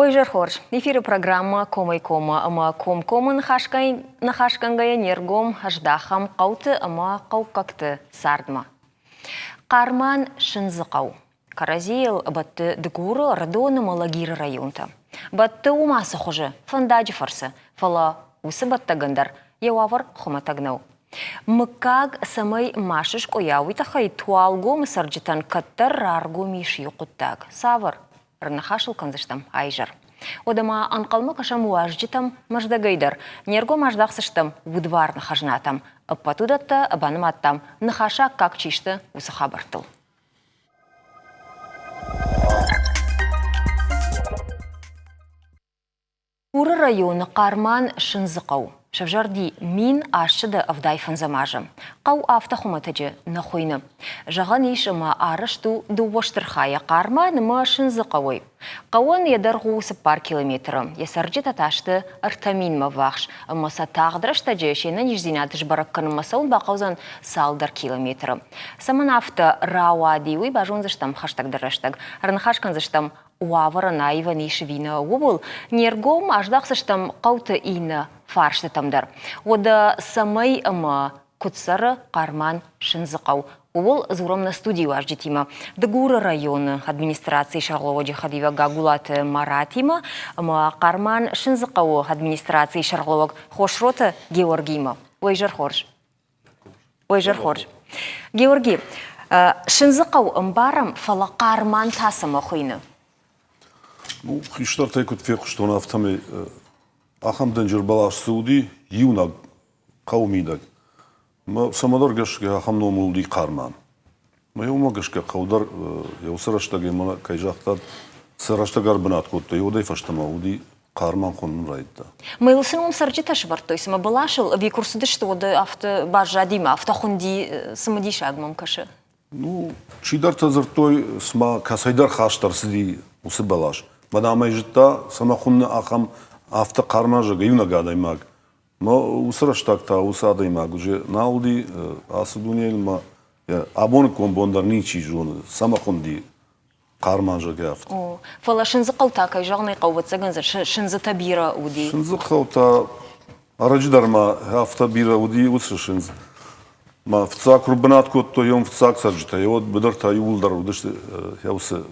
Ой, изӕр хорз. Эфиры программӕ Комӕй-коммӕ ӕмӕ комкоммӕ ныхасгӕнгӕйӕ не ргом ӕздахӕм хъӕуты ӕмӕ хъӕуккӕгты цардмӕ. Хъарман Сындзыхъӕу. Кӕрӕдзийыл бӕтты Дыгуры, Ӕрыдоны ӕмӕ Лагиры районтӕ. Бӕтты уым ацы хуызы, фӕндаджы фӕрцы, фӕлӕ уыцы бӕттӕгӕн дӕр йӕ уавӕр хуымӕтӕг нӕу. Мыггаг цӕмӕй ма сыскъуыйа, уый тыххӕй Туалгомы цӕрджытӕн кӕддӕр раргом ис иу хъуыддаг. Цавӕр? Ӕрныхас ыл кӕндзыстӕм а-изӕр. Уӕдӕ ма ӕнхъӕлмӕ кӕсӕм уазджытӕм Мӕздӕгӕй дӕр. Не ргом аздахдзыстӕм удварны хӕзнатӕм. Ӕппӕт уыдӕттӕ банымадтам, ныхасы аккаг чи сты, уыцы хабӕрттыл. Уры районы Хъарман Сындзыхъӕу сӕвзӕрди 1875 азы. Хъӕу афтӕ хуымӕтӕджы нӕ хуыйны. Зӕгъӕн ис, ӕмӕ арӕзт у дыууӕ стыр хайӕ Хъарман ӕмӕ Сындзыхъӕуӕй. Хъӕуӕн йӕ дӕргъ у цыппар километры, йӕ цӕрджытӕ та сты 3000-мӕ ввахс, ӕмӕ сӕ тагъд рӕстӕджы се нӕниздзинад сбӕрӕг кӕнынмӕ цӕуын бахъӕудзӕн цалдӕр километры. Цӕмӕн афтӕ рауади, уый базондзыстӕм хӕстӕгдӕр рӕстӕг. Ӕрныхас кӕндзыстӕм уавӕрӕн аивӕн ис ӕви нӕ, ууыл не ргом аздахдзыстӕм хъӕуты иннӕ фарстытӕм дӕр. Уӕдӕ цӕмӕй ӕмӕ куыд цӕры Хъарман Сындзыхъӕу, ууыл дзурӕм нӕ студийы уазджытимӕ. Дыгуры районы администрацийы сӕргълӕууӕджы хӕдивӕг Гагулаты Маратимӕ ӕмӕ Хъарман Сындзыхъӕуы администрацийы сӕргълӕууӕг Хосроты Георгиимӕ. Уӕ изӕр хорз! Ой, изӕр хорз. Георги, Сындзыхъӕу ӕмбарӕм, фӕлӕ Хъарман та цӕмӕ хуыйны? Ну, хистӕртӕй куыд фехъуыстон, афтӕмӕй ахӕм дынджыр бӕлас цы уыди, иунӕг хъӕуы мидӕг. Мӕ цӕмӕдӕр гӕсгӕ ахӕм ном уыди Хъарман. Мӕ уымӕ гӕсгӕ хъӕу дӕр уыцы рӕстӕгӕй мӕнӕ кӕй загътат, цы рӕстӕг ӕрбынат кодта, уӕдӕй фӕстӕмӕ уыди Хъарман хонын райдыдта. Мыл сын уым цӕрджытӕ сӕвӕрдтой, цыма бӕласыл ӕви куы рцыдысты, уӕд афтӕ баззади ма, афтӕ хуынди, цымыдисаг мӕм кӕсы. Ну, чидӕртӕ дзырдтой, цыма кӕцӕйдӕр хаст ӕрцыди уыцы бӕлас. Мӕн ӕмӕ зыдта, цӕмӕ хуынны ахӕм афтӕ хъармазӕг иунӕг адӕймаг. Но уыцы рӕстӕг та уыцы адӕймаг уже нал уыди ацы дунейыл ма абоныккон бон дӕр ничи зоны, цӕмӕ хуынди хъармазӕг афтӕ. О, фӕлӕ Сындзыхъӕу та, кӕй зӕгъын ӕй хъӕуы, ӕвӕццӕгӕн дзы сындзытӕ бирӕ уыди. Сындзыхъӕу та ӕрӕджы дӕр ма афтӕ бирӕ уыди уыцы сындз. Ма фыццаг куы рбынат кодтой, уым фыццаг цӕрджытӕ, уӕд быдыртӕ иууылдӕр уыдысты уыцы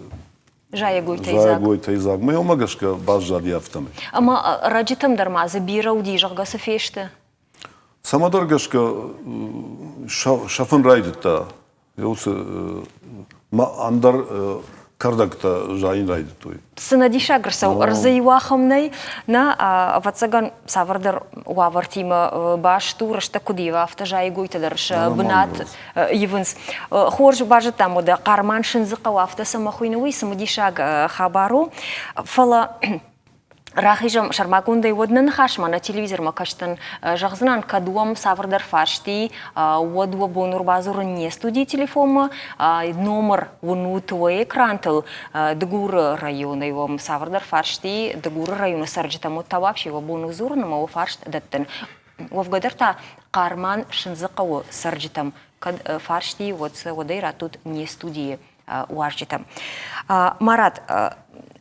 зайӕгойтӕй дзаг. Зайӕгойтӕй дзаг. Мӕ уымӕ гӕсгӕ баззади афтӕмӕй. Ӕмӕ ӕрӕджытӕм дӕр ма дзы бирӕ уыди, зӕгъгӕ, цы фесты? Цӕмӕдӕр гӕсгӕ сӕфын райдыдта уыцы ма ӕндӕр кӕрдӕгтӕ зайын райдыдтой. Цы нӕ диссаг ӕрцӕуы, ӕрдзы иу ахӕм нӕй, нӕ, ӕвӕццӕгӕн, цавӕрдӕр уавӕртимӕ баст у, рӕстӕг куыд ива, афтӕ зайӕгойтӕ дӕр сӕ бынат ивынц. Хорз базыдтам уӕдӕ, Хъарман Сындзыхъӕу афтӕ цӕмӕ хуыйны, уый цымыдисаг хабар у. Фӕлӕ рахизӕм сӕрмагондӕй уӕд нӕ ныхасмӕ, нӕ телевизормӕ кӕстӕн. Зӕгъдзынӕн, кӕд уӕм цавӕрдӕр фарсти, уӕд уӕ бон ӕрбадзурын не студийы телефонмӕ, номыр уынут уӕ экрантыл Дыгуры районӕй уӕм цавӕрдӕр фарсти, Дыгуры районы цӕрджытӕм уӕд та вообще уӕ бон у дзурын ӕмӕ уӕ фарст дӕттын. Уӕвгӕ дӕр та Хъарман Сындзыхъӕуы цӕрджытӕм кӕд фарсти, уӕд сӕ уӕдӕй раттут не студийы уазджытӕм. Марат,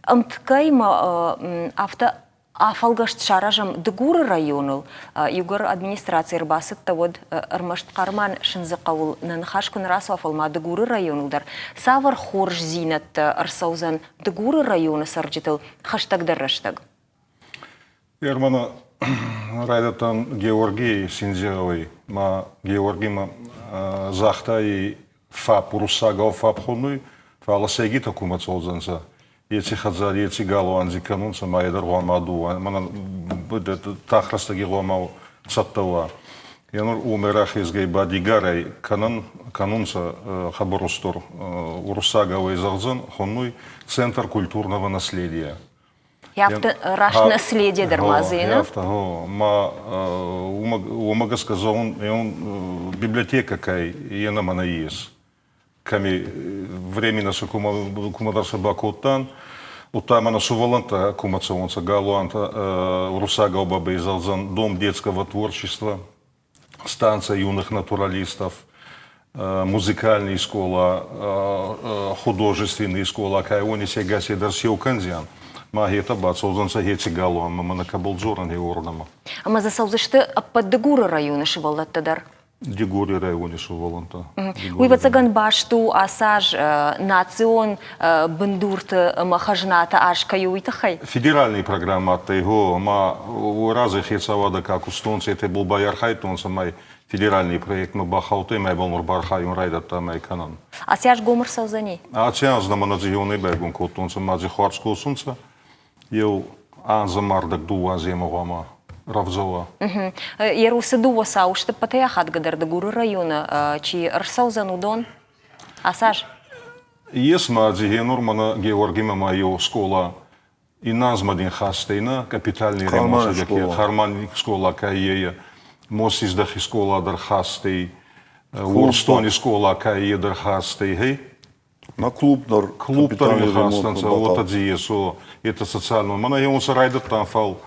ӕмткӕй ма афтӕ афӕлгӕст саразӕм Дыгуры районыл. Иугӕр администраци ӕрбацыдтӕ, уӕд ӕрмӕст Хъарман Сындзыхъӕуыл нӕ ныхас куы нӕ рацӕуа, фӕлӕ ма Дыгуры районыл дӕр цавӕр хорздзинӕдтӕ ӕрцӕудзӕн Дыгуры районы цӕрджытыл хӕстӕгдӕр рӕстӕг? Ермана райдӕдтан Георгийи Синдзигъӕуӕй ма Георгимӕ загъта и ФАП, уруссагау ФАП хонуй, фал сӕйгитӕ кумӕ цӕудзӕнцӕ, еци хӕдзари, еци галуан дзи кӕнунцӕ ма е дӕр гъуама ду, мӕнӕн тагъд рӕстӕги гъуама цӕттӕ уа. Е нур уомӕй рахезгӕй ба Дигарӕй кӕнӕн, кӕнунцӕ хъӕбӕр устур уруссагауӕй зӕгъдзӕн, хонуй Центр культурного наследия. Афтӕ раст наследие дӕр ма дзы, не? Афтӕ, ма уымӕ гӕсгӕ зӕгъун, библиотекӕ кӕй енӕмӕ нӕййес. Кӕми временно сӕ кумӕдӕр сӕ бакодтан, удта мӕнӕ сувӕллӕнттӕ кумӕ цӕуонцӕ галуантӕ, уруссагау бабӕй зӕгъдзӕн Дом детского творчества, станция юных натуралистов, музыкальный школа, художественный школа, кӕй уони сегасе дӕр сеу кӕндзиан. Ма хетӕ бацӕудзӕнцӕ хеци галуанмӕ, мӕнӕ кӕбӕл дзорӕн хе уордӕмӕ. Ӕма дзы цӕудзысты ӕппӕт Дыгуры районы сывӕллӕттӕ дӕр. Дигори райони сувӕллӕнттӕ. Уый ӕвӕццӕгӕн баст у ацы аз национ бындурты ӕмӕ хӕзнаты аз кӕй у, уый тыххӕй? Федеральный программӕ адтӕй, гъо, ӕма уой разӕй хецауадӕ ка кустонцӕ, етӕ бал байархайдтонцӕ, ӕма федеральный проектмӕ бахаудтӕй ӕма ибӕл нур бархайун райдӕдта ӕма кӕнӕн. Аци аз гом ӕрцӕудзӕни? Аци аз нӕмӕ нӕдзигьонӕй байгон кодтонцӕ, ма дзи хуарз косунцӕ. Еу анзӕмӕрдӕг дууӕ аземӕ гъуама рӕвдзӕ уа. Ерусы дыууӕ цауы сты ӕппӕтӕй ахадгӕдӕр Дыгуры районы чи ӕрцӕудзӕн, уыдон? Ацы аз? Ес ма дзигьенур мӕнӕ Георгимӕ ма еу скъола Иннӕ азмӕ дин хастӕй нӕ капитальный ремонт Хармани скъола ка е Мосиздӕхи скъола дӕр хастӕй, Урстони скъола ка е дӕр хастӕй, хей? На клуб дӕр клуб дӕр хастӕнцӕ, уотӕ дзи есо, это социально. Мӕнӕ еунцӕ райдӕдтан, фал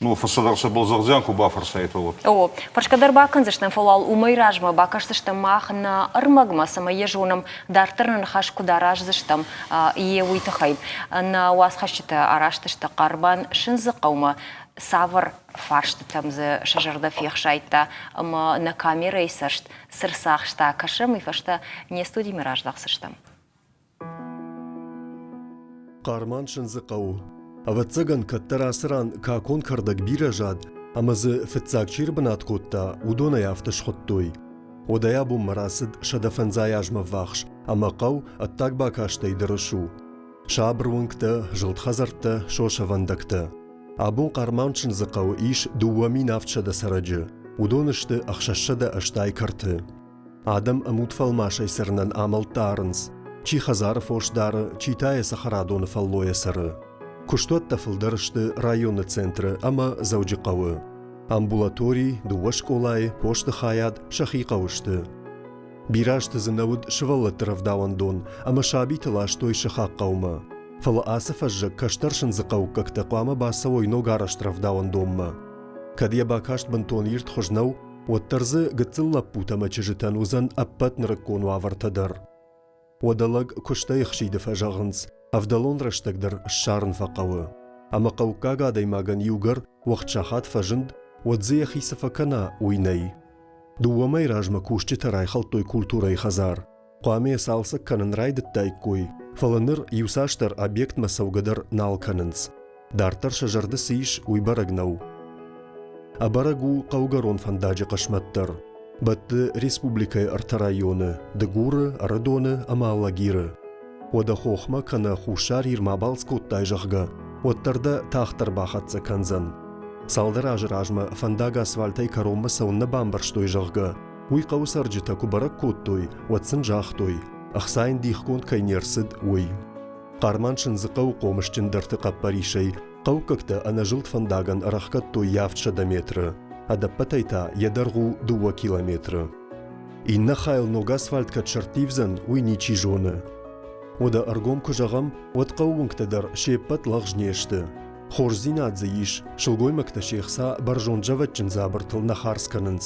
ну, фӕстӕдӕр сӕбӕл зӕгъдзиан, ку бафӕрсайтӕ уӕд. О, фӕрсгӕ дӕр бакӕндзыстӕм, фӕлӕ уымӕй размӕ бакӕсдзыстӕм мах нӕ ӕрмӕгмӕ, цӕмӕй йӕ зонӕм, дарддӕр нӕ ныхас куыд араздзыстӕм, йе уый тыххӕй. Нӕ уацхӕсджытӕ араст сты Хъарбан Сындзыхъӕумӕ, цавӕр фарстытӕм дзы сӕ зӕрдӕ фехсайдта ӕмӕ нӕ камерӕйы цӕст цы рцахста, кӕсӕм, уый фӕстӕ не студимӕ раздӕхдзыстӕм. Хъарман Сындзыхъӕу. Ӕвӕццӕгӕн, кӕддӕр ацы ран какон кӕрдӕг бирӕ зад ӕмӕ дзы фыццаг чи ӕрбынат кодта, уыдон ӕй афтӕ схуыдтой. Уӕдӕй абонмӕ рацыд 150 азмӕ ввахс ӕмӕ хъӕу ӕддаг бакастӕй дырыс у. Сабыр уынгтӕ, зылд хӕдзӕрттӕ, сосӕвӕндӕгтӕ. Абон Хъарман Сындзыхъӕуы ис 2700 цӕрӕджы. Уыдон сты 680 кӕрты. Адӕм ӕмуд-фӕлмасӕй цӕрынӕн амӕлттӕ арынц. Чи хӕдзары фос дары, чи та йӕ цӕхӕрадоны фӕллойӕ цӕры. Куыстуӕттӕ фылдӕр сты районы центры ӕмӕ Дзӕуджыхъӕуы. Амбулатори, дыууӕ скъолайы, посты хайад сӕхи хъӕуы сты. Бирӕ азты дзы нӕ уыд сывӕллӕтты рӕвдауӕндон ӕмӕ сабиты ластой сыхаг хъӕумӕ. Фӕлӕ ацы фӕззӕг кӕстӕр сындзыхъӕуккӕгтӕ хъуамӕ бацӕуой ногарӕзт рӕвдауӕндонмӕ. Кӕд йӕ бакаст бынтон ирд хуыз нӕу, уӕддӕр дзы гыццыл лӕппутӕ ӕмӕ чызджытӕн уыдзӕн ӕппӕт нырыккон уавӕртӕ дӕр. Уӕдӕ лӕг куыстӕй ӕхсиды фӕзӕгъынц, ӕвдӕлон рӕстӕг дӕр ссарын фӕхъӕуы. Ӕмӕ хъӕуккаг адӕймагӕн иугӕр уӕгъд сахат фӕзынд, уӕд дзы йӕхи цы фӕкӕна, уый нӕй. Дыууӕ мӕйы размӕ кусджытӕ райхӕлдтой культурӕйы хӕдзар. Хъуамӕ йӕ цалцӕг кӕнын райдыдтаиккой, фӕлӕ ныр иуцасдӕр объектмӕ цӕугӕ дӕр нал кӕнынц. Дарддӕр сӕ зӕрды цы ис, уый бӕрӕг нӕу. Ӕбӕрӕг у хъӕугӕрон фӕндаджы хъысмӕт дӕр. Бӕтты республикӕйы ӕртӕ районы – Дыгуры, Ӕрыдоны ӕмӕ Алагиры. Уӕдӕ хохмӕ кӕнӕ Хуссар Ирмӕ абалц кодтай, зӕгъгӕ, уӕддӕр дӕ тагъддӕр бахӕццӕ кӕндзӕн. Цалдӕр азы размӕ фӕндаг асфальтӕй кӕронмӕ цӕуыннӕ бамбӕрзтой, зӕгъгӕ, уый хъӕуы цӕрджытӕ куы бӕрӕг кодтой, уӕд сын загътой, ӕхца йын дихгонд кӕй не рцыд, уый. Хъарман-Сындзыхъӕуы хъомысджындӕрты хъӕппӕрисӕй хъӕуккӕгтӕ ӕнӕзылд фӕндагӕн ӕрӕхгӕдтой йӕ 700 метры, ӕдӕппӕтӕй та йӕ дӕргъ у дыууӕ километры. Иннӕ хайыл ног асфальт кӕд сӕрттивдзӕн, уый ничи зоны. Уӕдӕ ӕргом куы зӕгъӕм, уӕд хъӕуы уынгтӕ дӕр се ппӕт лӕгъз не сты. Хорздзинад дзы ис, сылгоймӕгтӕ се хца бӕрзонд зӕвӕтджын дзабыртыл нӕ хардз кӕнынц.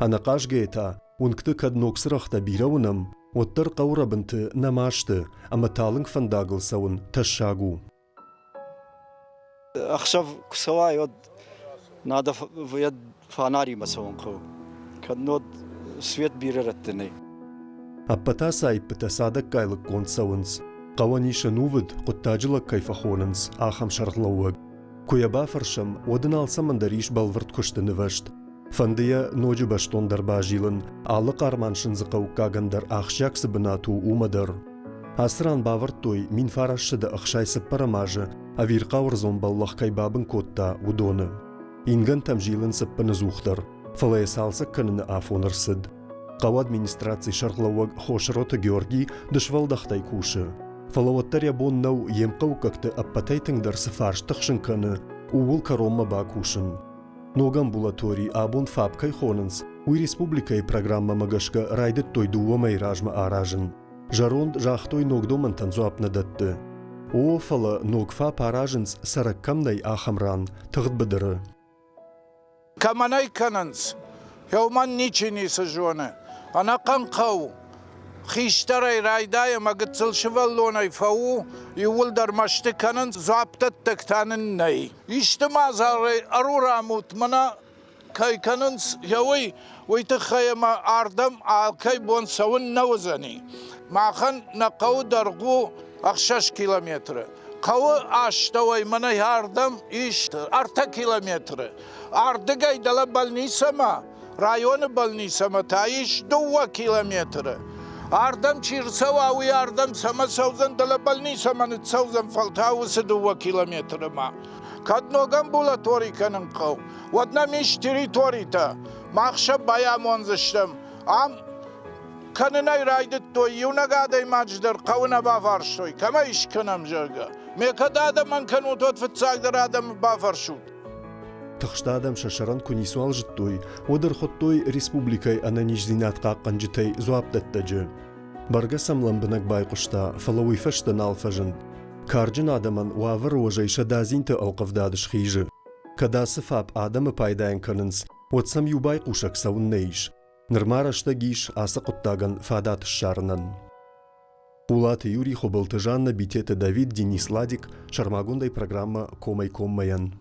Ӕнӕхъазгӕйӕ та, уынгты кӕд ног цырӕгътӕ бирӕ уынӕм, уӕддӕр хъӕуы рӕбынты нӕма сты ӕмӕ талынг фӕндагыл цӕуын тӕссаг у. Ӕхсӕв куы цӕуай, уӕд надо фанаримӕ цӕуын хъӕуы. Кӕннод свет бирӕ рӕтты нӕй. Ӕппӕт ацы аиппытӕ цадӕггай лыггонд цӕуынц. Хъӕуӕн ис ӕнувыд, хъуыддаджы лӕг кӕй фӕхонынц, ахӕм сӕргълӕууӕг. Куы йӕ бафӕрсӕм, уӕд ын алцӕмӕн дӕр ис бӕлвырд куысты нывӕзт. Фӕнды йӕ ноджы бӕстондӕр базилын, алы Хъарман-Сындзыхъӕуккагӕн дӕр ахсджиаг цы бынат у, уымӕ дӕр. Ацы ран бавӕрдтой 1964 азы ӕвирхъау ӕрдзон бӕллӕх кӕй бабын кодта, уыдоны. Ингӕнтӕм зилынц ӕппынӕдзухдӕр, фӕлӕ йӕ цалцӕг кӕныны афон ӕрцыд. Хъӕуы администрацийы сӕргълӕууӕг Хосроты Георгий дысвӕлдӕхтӕй кусы. Фӕлӕ уӕддӕр йӕ бон нӕу йе мхъӕуккӕгты ӕппӕтӕй тынгдӕр цы фарст тыхсын кӕны, ууыл кӕронмӕ бакусын. Ног амбулатори абон ФАП кӕй хонынц, уый республикӕйы программӕмӕ гӕсгӕ райдыдтой дыууӕ мӕйы размӕ аразын. Зӕронд загътой ног домӕнтӕн дзуапп нӕ дӕтты. О, фӕлӕ ног ФАП аразынц, цӕрӕг кӕм нӕй, ахӕм ран, тыгъд быдыры. Кӕмӕн ӕй кӕнынц, уымӕн ничи ницы зоны. Ӕнӕхъӕн хъӕу. Хистӕрӕй райдай ӕмӕ гыццыл сывӕллонӕй фӕу, иууылдӕр мӕсты кӕнынц, дзуапдӕттӕг та нын нӕй. Исты мадзалӕй ӕрурамут, мӕнӕ кӕй кӕнынц, уый, уый тыххӕй ӕмӕ ардӕм алкӕй бон цӕуын нӕ уыдзӕни. Махӕн нӕ хъӕуы дӕргъ у 6 километры. Хъӕуы астӕуӕй мӕнӕ ардӕм ис 3 километры. Ардыгӕй дӕлӕ больницӕмӕ, районы больницӕмӕ та ис 2 километры. Ардӕм чи рцӕуа, уый ардӕм цӕмӕ цӕудзӕн, дӕлӕ больницӕмӕ ныццӕудзӕн, фӕлтау уыцы 2 километры ма. Кӕд ног амбулатори кӕнын хъӕуы, уӕд нӕм ис территоритӕ. Мах сӕ байамондзыстӕм. Ам кӕнынӕй райдыдтой, иунӕг адӕймаджы дӕр хъӕуы нӕ бафарстой, кӕмӕй скӕнӕм, зӕгъгӕ. Ме кӕд адӕмӕн кӕнут, уӕд фыццагдӕр адӕмы бафӕрсут. Тыхст адӕм сӕ сӕрӕн куы ницуал зыдтой, уӕд ӕрхуыдтой республикӕйы ӕнӕниздзинад хъахъхъӕнджытӕй дзуапдӕттӕджы. Бӕргӕ сӕм лӕмбынӕг байхъуыста, фӕлӕ уый фӕстӕ нал фӕзынд. Карджын адӕмӕн уавӕры уӕзӕй сӕ дадзинты ӕлхъывдад схизы. Кӕд ацы ФАП адӕмы пайдайӕн кӕнынц, уӕд сӕм иу байхъусӕг цӕуыннӕ ис? Нырма рӕстӕг ис ацы хъуыддагӕн фадат ссарынӕн. Хъулаты Юрий, Хуыбылты Жаннӕ, Битеты Давид, Денис Ладик, сӕрмагондӕй программӕ Комӕй-коммӕйӕн.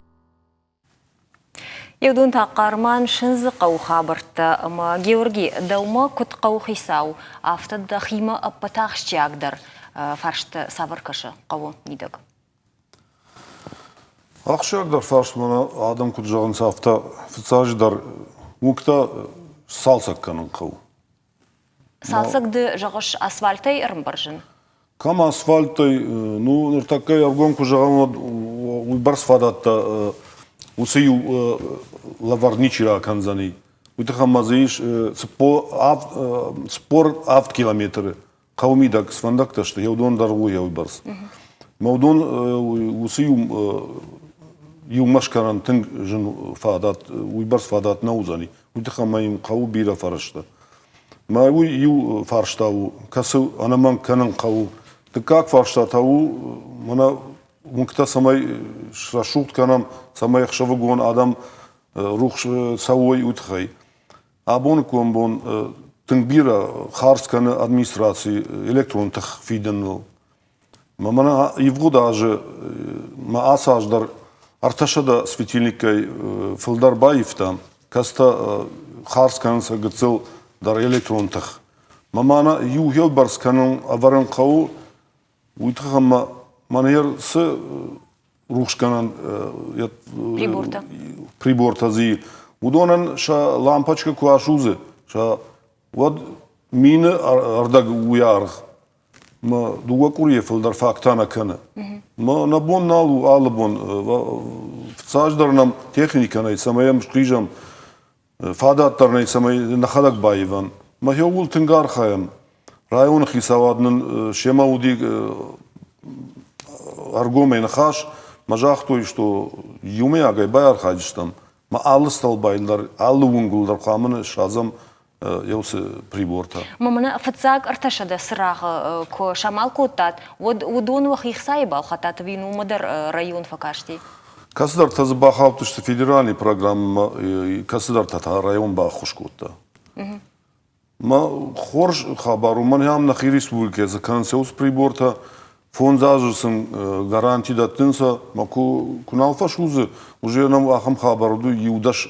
Еудон та Хъарман Сындзы хъӕуы хабӕрттӕ ӕмӕ Георги, дӕумӕ куыд хъӕуыхицау, афтӕ дӕхимӕ ӕппӕт ахсджиагдӕр фарст цавӕр кӕсы хъӕуы мидӕг? Ахсджиагдӕр фарст мӕнӕ адӕм куыд зӕгъынц, афтӕ фыццаджыдӕр уынгтӕ сцалцӕг кӕнын хъӕуы. Цалцӕг ды зӕгъыс асфальтӕй ӕрӕмбӕрзын? Кӕм асфальтӕй, ну, ныртӕккӕ ӕргом куы зӕгъӕм, уӕд уыйбӕрц фадӕттӕ уыцы иу лӕвар ничи ракӕндзӕни. Уый тыххӕй ма дзы ис 47 километры хъӕуы мидӕг цы фӕндӕгтӕ сты, уыдон дӕр у уыйбӕрц. Мӕ уыдон уыцы иу иумӕ скӕнӕн тынг зын фадат, уыйбӕрц фадат нӕ уыдзӕни. Уый тыххӕй ма йын хъӕуы бирӕ фӕрӕзтӕ. Мӕ уый иу фарста у, кӕцы ӕнӕмӕнг кӕнын хъӕуы. Дыккаг фарста та у, мӕнӕ уынгтӕ цӕмӕй срӕсугъд кӕнӕм, цӕмӕй ӕхсӕвыгон адӕм рухс цӕуой, уый тыххӕй. Абоныккон бон тынг бирӕ хардз кӕны администраци электрон тых фидыныл. Мӕнӕ ивгъуыд азы ма ацы аз дӕр 300 светильниккӕй фылдӕр баивтам, кӕцытӕ хардз кӕнынц гыццыл дӕр электрон тых. Мӕ мӕнӕ иу хелбӕрц кӕнын ӕвӕрын хъӕуы, уый тыххӕй мӕ мӕнӕ цы рухсгӕнӕн прибортӕ прибортӕ дзы уыдонӕн сӕ лампочкӕ куы асудзы, сӕ уӕд мины ӕрдӕг уый аргъ. Мӕ дыууӕ къуырийӕ фылдӕр фаг та нӕ кӕны. Мӕ нӕ бон нал у алы бон. Фыццаджыдӕр нӕм техникӕ нӕй, цӕмӕй йӕм схизӕм. Фадат дӕр нӕй, цӕмӕй нӕхӕдӕг баивӕм. Мӕ ууыл тынг архайӕм. Районы хицауад нын семӕ уыди ӕргомӕй ныхас. Мӕ загътой, что иумӕйагӕй байархайдзыстӕм. Мӕ алы столбайыл дӕр, алы уынгыл дӕр хъуамӕ ссадзӕм еуцы прибортӕ. Мӕнӕ фыццаг 300 цырагъы куы самал кодтат, уӕд уыдон уӕхи хцайы балхӕдтат ӕви уымӕ дӕр район фӕкасти? Кӕцыдӕртӕ дзы бахаудтысты федеральный программӕмӕ, кӕцыдӕртӕ та район баххуыс кодта. Мӕ хорз хабар у, мӕн ам нӕхи республикӕйы цы кӕнынц уыцы прибортӕ, фондз азы сын гаранти дӕттынц, мӕ куы нал фӕсудзы, уже нӕм ахӕм хабар уыд, иу дӕс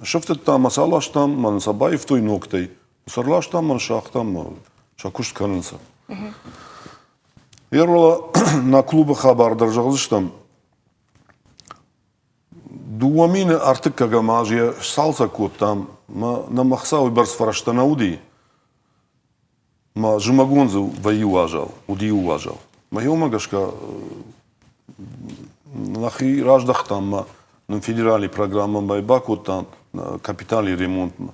сыфтыдтам ӕмӕ сӕ аластам, мӕн сӕ баивтой ногтӕй. Сӕ рластам, мӕн сагътам, сӕ куыст кӕнынц. Ервала нӕ клубы хабар дӕр зӕгъдзыстӕм. 2001 аз йӕ сцалцӕг кодтам, мӕ нӕм ӕхца уыйбӕрц фӕрӕзтӕ нӕ уыди. Мӕ зымӕгон дзы вӕййы уазал, уыди уазал. Мӕхиуымӕ гӕсгӕ нӕхи раздӕхтам мӕ нын федеральный программӕмӕ бакодтам капитальный ремонтмӕ.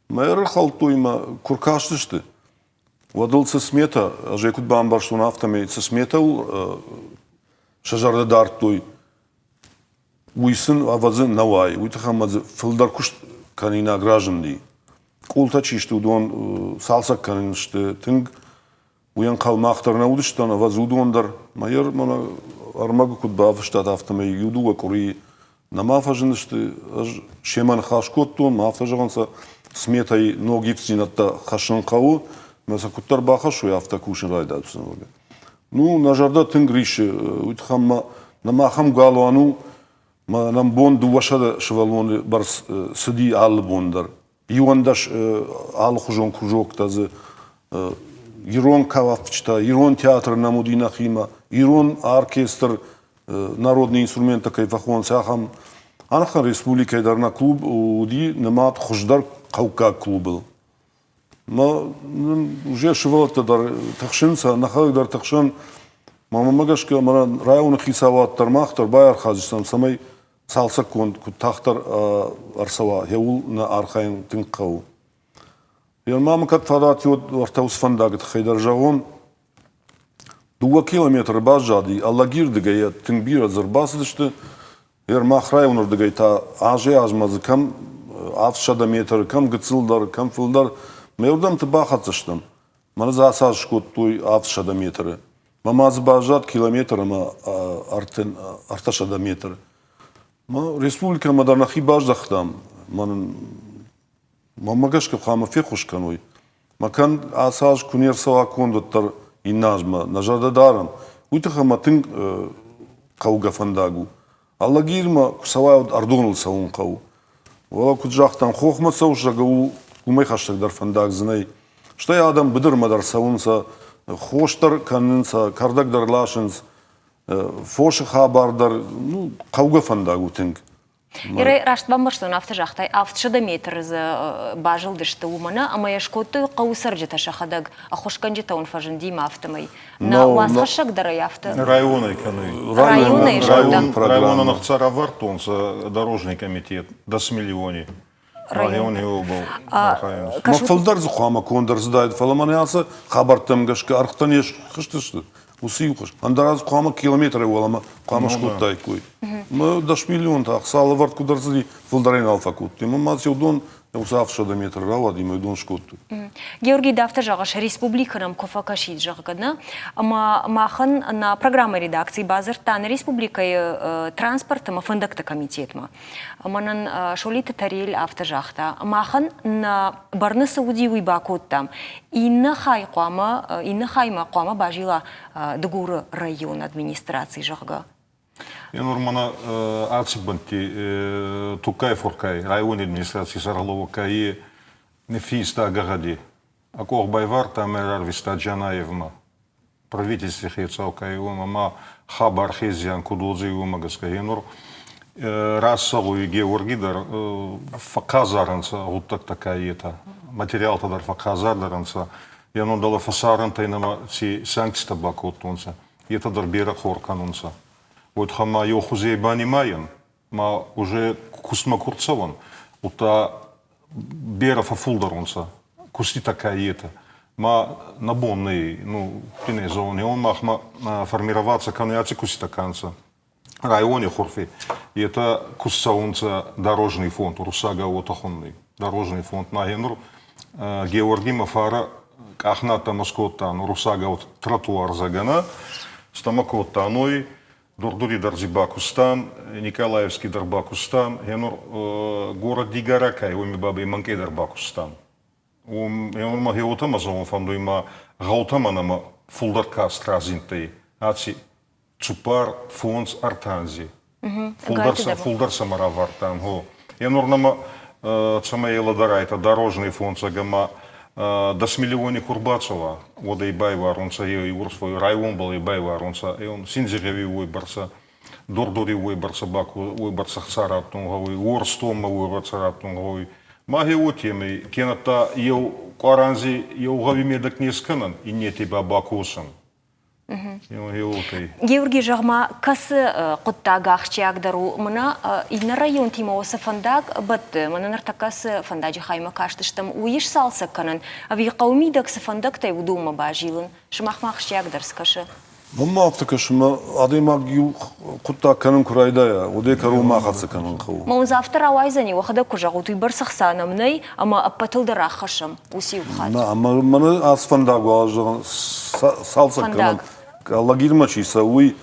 Мӕ ӕрхӕлдтой мӕ куы ркастысты, уӕд ыл цы смета, ӕз ӕй куыд бамбӕрстон, афтӕмӕй цы сметӕ сӕ зӕрдӕ дардтой, уый сын, ӕвӕдзы, нӕ уайы. Уый тыххӕй ӕмӕ дзы фылдӕр куыст кӕнинаг разынди. Къултӕ чи сты, уыдон цалцӕг кӕнын сты тынг. Уый ӕнхъӕл мах дӕр нӕ уыдыстӕм, ӕвӕдзы, уыдон дӕр. Мӕ мӕнӕ ӕрмӕгы куыд бафыстат, афтӕмӕй иу-дыууӕ къуырийы нӕма фӕзындысты. Ӕз семӕ ныхас кодтон, ма афтӕ зӕгъын, сӕ сметӕйы ног ивддзинӕдтӕ хӕссын хъӕуы. Мӕ сӕ куыддӕр бахӕссой, афтӕ кусын райдайдзысты. Ну, нӕ зӕрдӕ тынг риссы, уый тыххӕй ма нӕм ахӕм галуан у, мӕ нӕм бон 200 сывӕллоны бӕрц цыди алы бон дӕр. 11 алыхуызон кружоктӕ дзы, ирон кафджытӕ, ирон театр нӕм уыди нӕхимӕ, ирон оркестр, народные инструменттӕ кӕй фӕхонынц, ахӕм. Ӕнӕхъӕн республикӕйы дӕр нӕ клуб уыди нымад хуыздӕр хъӕуккаг клубыл. Мӕ уже сывӕллӕттӕ дӕр тыхсынц, нӕхӕдӕг дӕр тыхсӕм. Мӕнмӕ гӕсгӕ, мӕнӕ районы хицауад дӕр мах дӕр байархайдзыстӕм, цӕмӕй цалцӕггонд куыд тагъддӕр ӕрцӕуа, еуыл нӕ архайын тынг хъӕуы. Ма мын кӕд фадат уӕд уӕртӕ уыцы фӕндагы тыххӕй дӕр зӕгъон. 2 километры баззади, Алагирдыгӕй йӕ тынг бирӕ дзы ӕрбацыдысты. Мах районырдыгӕй та азӕй-азмӕ дзы кӕм 700 метры, кӕм гыццылдӕр, кӕм фылдӕр. Мӕ уырдӕмты бахӕццӕ стӕм. Мӕнӕ дзы ацы аз скодтой 700 метры. Мӕ ма дзы баззад километр ӕмӕ 300 метры. Республикӕмӕ дӕр нӕхи баздӕхтам. Мӕнмӕ гӕсгӕ хъуамӕ феххуыс кӕной. Мӕ кӕнд ацы аз куы не рцӕуа конд, уӕддӕр иннӕ азмӕ нӕ зӕрдӕ дарӕм. Уый тыххӕй мӕ тынг хъӕугӕ фӕндаг у. Алагирмӕ куы цӕуай, уӕд Ӕрдоныл цӕуын хъӕуы. Уӕлӕ куыд загътам, хохмӕ цӕуыс, зӕгъгӕ, у уымӕй хӕстӕгдӕр фӕндаг дзы нӕй. Стӕй адӕм быдырмӕ дӕр цӕуынц, хос дӕр кӕнынц, кӕрдӕг дӕр ласынц, фосы хабар дӕр, ну, хъӕугӕ фӕндаг у тынг. Ирӕ, раст бамбӕрстон, афтӕ загътай, 700 метры дзы базылдысты уымӕн, ӕмӕ йӕ скодтой хъӕуы цӕрджытӕ сӕхӕдӕг, ӕххуысгӕнджытӕ уын фӕзынди афтӕмӕй. Нӕ уацхӕссӕг дӕр ӕй афтӕ. Районӕй кӕнуй. Районӕй Район, районӕн ӕхца равардтонцӕ дорожный комитет дӕс миллиони. Район еубал архайунцӕ. Ма фылдӕр дзы хъуамӕ конд ӕрцыдаид, фӕлӕ мӕнӕ ацы хабӕрттӕм гӕсгӕ ӕргътӕ не схызтысты. Уыцы иу хуыз. Ӕндӕр аз хъуамӕ километрӕй уӕлӕмӕ хъуамӕ скодтаиккой. Мӕ 10 миллион та ӕхца лӕвӕрд куыд ӕрцыди, фылдӕрӕй нал фӕкодтой. Мӕ ма уыдон уыцы 700 метры рауади, мӕ уыдон скодтой. Георгий, ды афтӕ зӕгъыс, республикӕ нӕм куы фӕкӕсид, зӕгъгӕ, нӕ? Ӕмӕ махӕн нӕ программӕйы редакци бадзырдта нӕ республикӕйы транспорт ӕмӕ фӕндӕгты комитетмӕ. Ӕмӕ нын Солиты Тариэль афтӕ загъта, махӕн нӕ бӕрны цы уыди, уый бакодтам. Иннӕ хай хъуамӕ, иннӕ хаймӕ хъуамӕ базила Дыгуры районы администраци, зӕгъгӕ. Нур мӕнӕ аци бӕнтти Туккай-фуркай райони администраций сӕргълӕууӕг ка ниффинста гӕгъӕди, ӕ къох байвардта ӕма рарвиста Джанаевмӕ. Правительстви хецау ка уомӕ ма хабар хезиан куд уодзӕй, уомӕ гӕсгӕ. Гъенур рацӕуй Георги дӕр фӕхъхъазар ӕнцӕ гъуддӕгтӕ ка етӕ, материалтӕ дӕр фӕхъхъазардӕр ӕнцӕ. Е нур дӕлӕ фӕсарӕнтӕй нӕмӕ ци санкцитӕ бакодтонцӕ, етӕ дӕр берӕ хор кӕнунцӕ. Уотӕ ма еу хузей банимайӕн, ма уже кустмӕ ку рцӕуӕн, удта берӕ фӕффулдӕр унцӕ куститӕ ка етӕ. Ма нӕ бон нӕй, ну, ку не зӕгъон, еун махмӕ формироваться кӕнуй аци куститӕ ка нцӕ райони хурфи, етӕ ку цӕунцӕ дорожный фонд, уруссагау уотӕ хуннуй, дорожный фонд. Ма гьенур Георгимӕ фарӕ къахнадтӕмӕ скодтан, уруссагау тротуар зӕгӕнӕ, стӕмӕ кодтан уой, Дурдури дӕр дзи бакустан, Николаевски дӕр бакустан, гьенур город Дигора кай, уоми бабӕй мӕнкъей дӕр бакустан. Гьенур ма гьеуотӕмӕ зӕгъун фӕндуй ма гъӕутӕмӕ нӕмӕ фулдӕр каст разиндтӕй аци цуппар, фондз, ӕртӕ анзи. Фулдӕр сӕмӕ равардтан, гъо. Гьенур нӕмӕ цӕмӕй лӕдӕрайтӕ дорожный фондзӕг ӕма 10 миллиони ку рбацӕуа, уӕд ӕй байуарунцӕ, е урсвой районбӕл ӕй байуарунцӕ, е Синдзигъӕуи уойбӕрцӕ, Дор-Дори уойбӕрцӕ баку, уойбӕрцӕ хца раттун гъӕуй, Уорстонмӕ уойбӕрцӕ раттун гъӕуй. Ма гье уотемӕй, кенӕдта еу къуар анзи еу гъӕуи медӕг не скӕнӕн, иннети ба бакосӕн. Георгий, зӕгъ-ма, кӕцы хъуыддаг ахсджиагдӕр у? Мӕнӕ иннӕ районтимӕ цы фӕндаг бӕтты, мӕнӕ ныртӕккӕ цы фӕндаджы хаймӕ кастыстӕм, уый сцалцӕг кӕнын ӕви хъӕуы мидӕг цы фӕндӕгтӕй уыдонмӕ базилын? Сымахмӕ ахсджиагдӕр цы кӕсы? Мӕнмӕ афтӕ кӕсы, мӕ адӕймаг иу хъуыддаг кӕнын куы райдайа, уӕд ӕй кӕронмӕ ахӕццӕ кӕнын хъӕуы. Мӕ уын дзы афтӕ рауайдзӕни, уӕхӕдӕг куы зӕгъут, уыйбӕрц ӕхца нӕм нӕй, ӕмӕ ӕппӕтыл дӕр аххӕссӕм уыцы иу хатт. Нӕ, ӕмӕ мӕнӕ ацы фӕндаг уал зӕгъын, цалцӕг кӕнӕм. Лагермӕ чи цӕуы, уый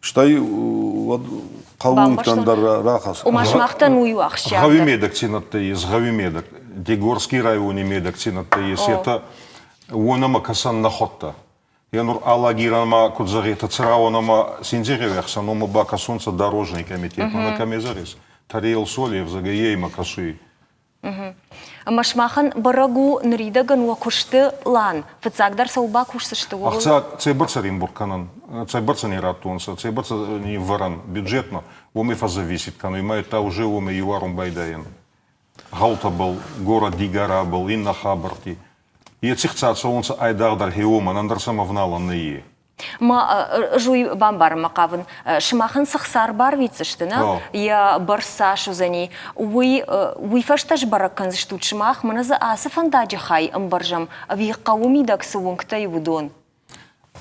стӕй уӕд хъӕууынгтӕн дӕр рахӕсс. Ома сымахтӕн уый у ахсджиагдӕр. Гъӕуи медӕг ци нӕдтӕ ес, гъӕуи медӕг. Дегорский райони медӕг ци нӕдтӕ ес, етӕ. Уонӕмӕ кӕсӕн нӕхуӕдтӕ. Е нур Алагирӕн ма куд зӕгъетӕ, Црауӕн ӕма Синдзигъеуи ӕхсӕн уомӕ ба кӕсунцӕ дорожный комитет, мӕнӕ кӕми зӕгъис, Тариэл Соли ӕвзагӕй е имӕ кӕсуй. Ӕмӕ сымахӕн бӕрӕг у ныридӕгӕн уӕ куысты пълан. Фыццагдӕр цӕуыл бакусдзысты, ууыл? Ӕхца цӕйбӕрцӕ римбург кӕнӕн, цӕйбӕрцӕ не раттонцӕ, цӕйбӕрцӕ ниввӕрӕн бюджетмӕ, уомӕй фӕззависит кӕнуй, ма етӕ уже уомӕй иуарун байдайӕн. Гъӕутӕбӕл, горӕт Дигорабӕл, иннӕ хабӕртти. Еци хца цӕунцӕ айдагъдӕр хеуомӕн, ӕндӕр сӕмӕ ӕвналӕн нӕййе. Ма ӕз бамбарынмӕ хъавын, сымахӕн цы хца ӕрбарвитдзысты, нӕ, йӕ бӕрц цас уыдзӕни, уый уый фӕстӕ сбӕрӕг кӕндзыстут сымах, мӕнӕ дзы ацы фӕндаджы хай ӕмбӕрзӕм ӕви хъӕуы мидӕг цы уынгтӕ и, уыдон?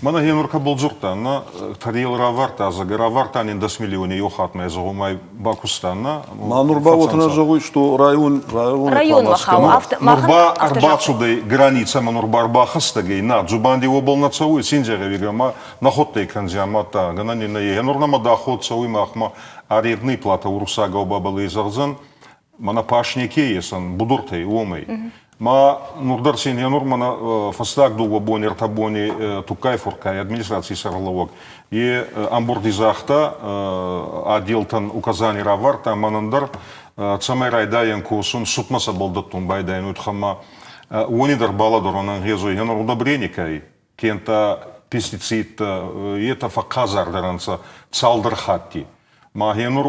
Мӕнӕ гъенур кӕбӕл дзурдтан, нӕ Тариэл равардта, зӕгъгӕ, равардта нин дӕс миллиони еу хатмӕ, зӕгъумӕй бакустан, нӕ? Ма нур ба уотӕ нӕ зӕгъуй, что район район Районмӕ хауы, афтӕ Нур ба ӕрбацудӕй границӕмӕ, нур ба ӕрбахӕстӕг ӕй, нӕ, дзубанди уобӕл нӕ цӕуй, синдзӕгъӕуигӕ ма нӕ ходтӕй кӕндзиан, мадта гӕнӕн ин нӕййе. Нур нӕмӕ доход цӕуй махмӕ арендный плата уруссагау бабӕл ӕй зӕгъдзӕн, мӕнӕ пас неке есӕн будуртӕй, уомӕй. Ма нур дӕр син нур мӕнӕ фӕстаг дууӕ бони, ӕртӕ бони Туккай-фурткай администраций сӕргълӕууӕг е ӕмбурди загъта, отделтӕн указани равардта, мӕнӕн дӕр, цӕмӕй райдайӕн косун, сутмӕ сӕбӕл дӕттун байдайӕн, уотӕ уони дӕр балӕдӕрун ӕнгъезуй, е нур удобрение ка кенӕ пестицидтӕ, етӕ фӕхъхъазардӕр ӕнцӕ цалдӕр хатти. Ма гъенур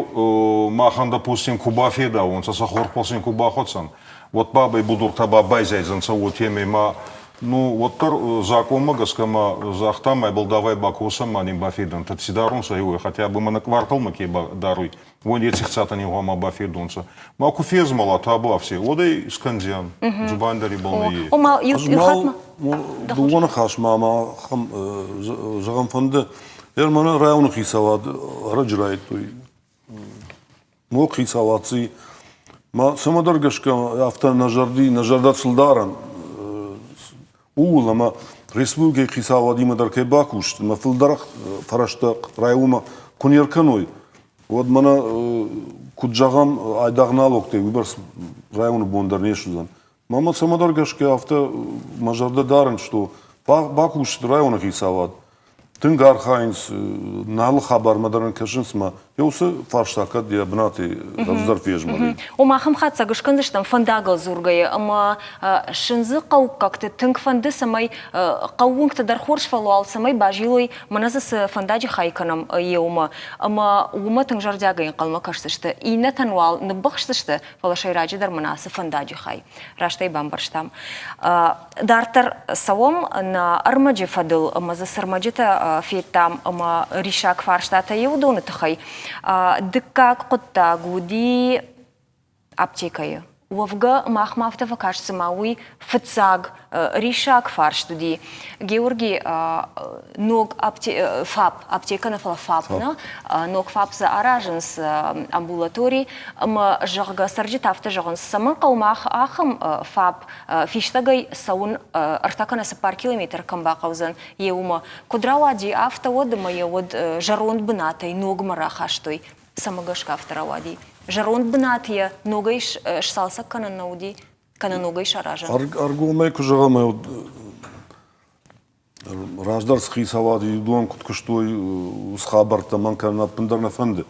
махӕн, допустим, ку бафедауонцӕ, сӕ хорхбӕл син ку бахуӕцӕн, уӕд бабӕй будуртӕ ба байзайдзӕнцӕ уотемӕй ма ну, уӕддӕр закъонмӕ гӕсгӕ ма загъта, ма давай бакосӕн, ма нин бафедӕнтӕ. Ци дарунцӕ, уой хотя бы мӕнӕ кварталмӕ ке даруй, уон еци хцатӕ нин гъӕуама бафедонцӕ. Ма ку фезмӕла табуафси, уӕд ӕй искӕндзиан, дзубанди ибӕл нӕййе. Ома, иу хатт ма Дыууӕ ныхасмӕ ма зӕгъӕн фӕнды, Германы районы хицауад ӕрӕджы райдыдтой ног хицауад ци ма цӕмӕдӕр гӕсгӕ афтӕ нӕ зӕрди нӕ зӕрдӕ сыл дарӕн ууыл ӕмӕ республикӕйы хицауадимӕ дӕр кӕй бакуст ӕмӕ фылдӕр фӕрӕзтӕ районмӕ куы не ркӕной, уӕд мӕнӕ куыд зӕгъӕм, айдагъ налогтӕй уыйбӕрц районы бон дӕр не суыдзӕн. Мӕнмӕ цӕмӕдӕр гӕсгӕ афтӕ мӕ зӕрдӕ дарын, что бакусыд районы хицауад. Тынг архайынц, налы хабармӕ дӕр ын кӕсынц мӕ уыцы фарста кӕд йӕ бынаты рӕвдздӕр фезмӕлид. Ома ахӕм хатдзӕг скӕндзыстӕм фӕндагыл дзургӕйӕ ӕмӕ Сындзы хъӕуккӕгты тынг фӕнды, цӕмӕй хъӕууынгты дӕр хорз фӕлӕ цӕмӕй базилой, мӕнӕ дзы цы фӕндаджы хай кӕнӕм еумӕ, ӕмӕ уымӕ тынг зӕрдиагӕй ӕнхъӕлмӕ кӕсдзысты. Иннӕтӕн уал ныббыхсдзысты, фӕлӕ сӕйраджыдӕр мын ацы фӕндаджы хай растӕй бамбӕрстам. Дарддӕр цӕуӕм нӕ ӕрмӕджы фӕдыл ӕмӕ дзы цы ӕрмӕджытӕ федтам ӕмӕ риссаг фарстатӕ уыдоны тыххӕй. Дыккаг хъуыддаг уыди аптекӕйы. Уӕвгӕ, махмӕ афтӕ фӕкаст, цыма уый фыццаг риссаг фарст уыди. Георги ног ФАП, аптекӕ нӕ, фӕлӕ ФАП нӕ, ног ФАП дзы аразынц амбулатори ӕмӕ, зӕгъгӕ, цӕрджытӕ афтӕ зӕгъынц, цӕмӕн хъӕуы мах ахӕм ФАП фистӕгӕй цӕуын ӕртӕ кӕнӕ цыппар километр кӕм бахъӕудзӕн, йе уымӕ. Куыд рауади, афтӕ уӕд ӕмӕ йӕ уӕд зӕронд бынатӕй ногмӕ рахастой. Цӕмӕ гӕсгӕ афтӕ рауади? Зӕронд бынат йӕ ногӕй сцалцӕг кӕнӕн нӕ уыди? Кӕнӕ ногӕй саразӕн? Ӕргомӕй куы зӕгъӕм, раздӕр цы хицауад уыдон куыд куыстой, уыцы хабӕрттӕ мӕн кӕнын ӕппындӕр нӕ фӕнды.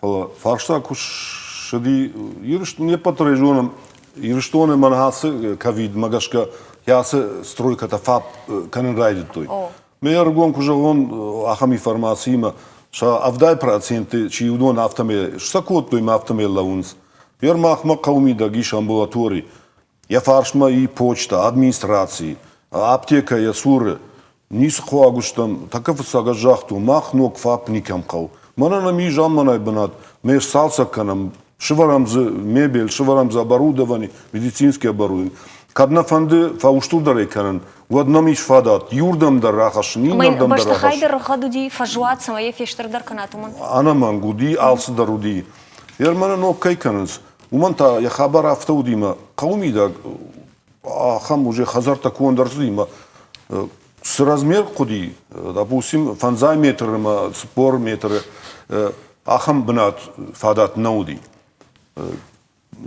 Фӕлӕ фарста куы ссыди, Ирыстон не ппӕт дӕр зонӕм, Ирыстоны мӕнӕ ацы ковидмӕ гӕсгӕ ацы стройкӕтӕ фӕп кӕнын райдыдтой. Ме ӕрыгон куы зӕгъон, ахӕм информациимӕ сӕ 70 проценты чи уыдон афтӕмӕй сӕ кодтой мӕ афтӕмӕй лӕууынц. Ер махмӕ хъӕуы мидӕг ис амбулатори. Йӕ фарсмӕ и почта, администраци, аптекӕ йӕ цуры. Ницы хъуаг стӕм. Тӕккӕ фыццаг ӕз загътон, мах ног ФАП никӕм хъӕуы. Мӕнӕ нӕм ис замманай бынат, ме сцалцӕг кӕнӕм, сывӕрӕм дзы мебель, сывӕрӕм дзы оборудование, медицинский оборудование. Кӕд нӕ фӕнды фӕустурдӕрӕй кӕнын, уӕд нӕм ис фадат иуырдӕм дӕр рахӕссын, иннӕрдӕм дӕр рахӕссын. Бӕстыхай дӕр гъӕд уыди, фӕзуат, цӕмӕй йӕ фестырдӕр кӕнат, уымӕн? Ӕнӕмӕнг уыди, алцыдӕр уыди. Ерманы ног кӕй кӕнынц, уымӕн та йӕ хабар афтӕ уыди мӕ хъӕуы мидӕг ахӕм уже хӕдзӕрттӕ конд ӕрцыди мӕ цы размер хъуыди, допустим, фӕндзай метры ӕмӕ 40 метры ахӕм бынат фадат нӕ уыди.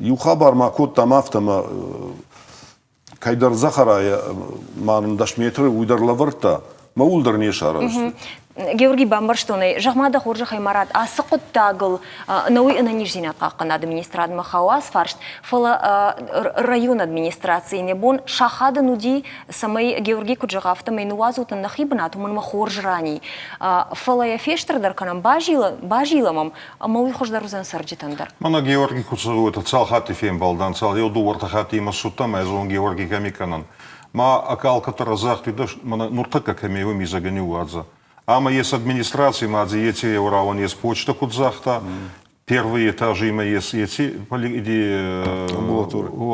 Иу хабар ма кодтам афтӕ ӕмӕ. Кӕйдӕр дзӕхӕрайӕ ма нын 10 метры уый дӕр лӕвӕрдта, мӕ ууыл дӕр не сарӕзт. Георгий, бамбӕрстон ӕй. Зӕгъ-ма дӕ хорзӕхӕй, Марат, ацы хъуыддагыл нӕуый ӕнӕниздзинад хъахъхъӕнады министрадмӕ хауы ацы фарст, фӕлӕ районы администрацийы нӕ бон сахадын уыди, цӕмӕй Георгий куыд зӕгъа, афтӕмӕй ныууадзут нын нӕхи бынат, уымӕн ӕмӕ хорз ран и. Фӕлӕ йӕ фестырдӕр кӕнӕм, базилӕм ӕм, ӕмӕ уый хуыздӕр уыдзӕн цӕрджытӕн дӕр. Мӕнӕ Георгий куыд зӕгъы, уотӕ цал хатти фембӕлдан, цал еу дууӕртӕ хатти имӕ цудтӕн, ӕз зон Георгий кӕми кӕнӕн. Ма алкӕддӕр загътуй, мӕнӕ нуртӕккӕ кӕми уоми зӕгӕ ниууадзӕ. Ӕма ес администраци ма дзи еци еу рауӕн ес почта куд загъта, первый этаж имӕ ес еци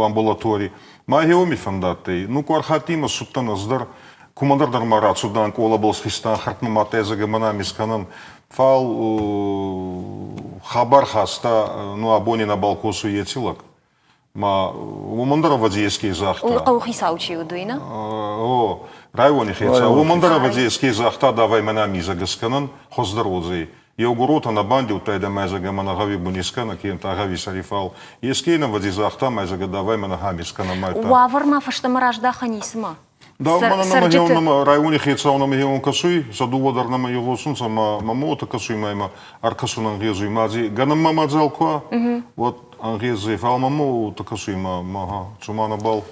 амбулатори. Ма гъеуоми фӕндадтӕй. Ну, къуар хатти имӕ цудтӕн ӕз дӕр, кумӕдӕр дӕр ма рацудан, къолабӕл схизтан, хӕрдмӕ ма тезӕгӕ мӕнӕ ами скӕнӕн. Фал хабар хаста, ну, абони нӕбал косуй еци лӕг. Ма уымӕн дӕр ӕвӕдзи еске загъта. Уый хъӕуыхицау чи уыд, уый нӕ? О, райони хецау. Уымӕн дӕр ӕвӕдзи еске загъта, давай мӕнӕ мизӕг скӕнӕн, хуӕздӕр уодзӕй. Еугуротӕ нӕ бандиудтайдӕ мӕзӕг ӕма нӕ гъӕуи буни скӕнӕ, кенӕ гъӕуи сӕри фал. Еске ин ӕвӕдзи загъта мӕзӕгӕ, давай мӕнӕ хами скӕнӕ мӕ. Уавӕрмӕ фӕстӕмӕ раздахӕн исма? Да, мӕнӕ нӕмӕ райони хецау нӕмӕ хеуон кӕсуй, сӕ дууӕ дӕр нӕмӕ игъосунцӕ, ма мӕмӕ уотӕ кӕсуй, ма имӕ ӕркӕсун ӕнгъезуй. Ма дзи гӕнӕн ма мадзал ку уа, уӕд ӕнгъезуй, фал мӕмӕ уотӕ кӕсуй, ма ма цума нӕбал.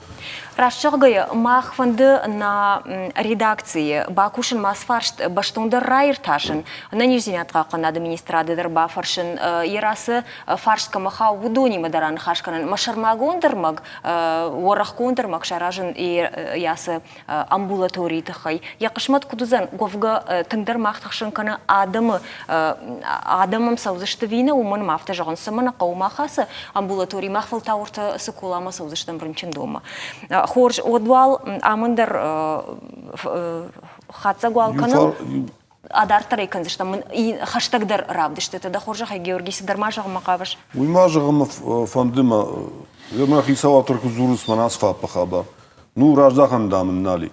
Раст зӕгъгӕйӕ, мах фӕнды нӕ редакцийы бакусын ма фарст бӕстондӕр раиртасын, ӕнӕниздзинад хъахъхъӕнынады министрады дӕр бафӕрсын, йӕ рацы фарст кӕмӕ хауы, уыдонимӕ дӕр аныхас кӕнын. Мӕ сӕрмагонд ӕрмӕг уӕрӕхгонд ӕрмӕг саразын йӕ ацы амбулаторийы тыххӕй. Йӕ хъысмӕт куыд уыдзӕн, уӕвгӕ тынгдӕр мах тыхсын кӕны адӕмы, адӕм ӕм цӕудзысты ӕви нӕ, уымӕн ӕмӕ афтӕ зӕгъын, цӕмӕн нӕ хъӕуы мах ацы амбулатори, мах фӕлтау ӕртӕ Цыколамӕ цӕудзыстӕм рынчындонмӕ. Хорз, уӕд уал амӕн дӕр хатдзӕг уал кӕнӕм. Адарддӕр ӕй кӕндзыстӕм хӕстӕгдӕр равдыстытӕ. Дӕ хорзӕхӕй, Георгий, цыдӕр ма зӕгъынмӕ хъавыс? Уый ма зӕгъынмӕ фӕнды мӕ, мӕ хицауад куы дзурынц мӕнӕ ацы фӕппы хабар. Ну, раздахӕн, дам, ын нал и.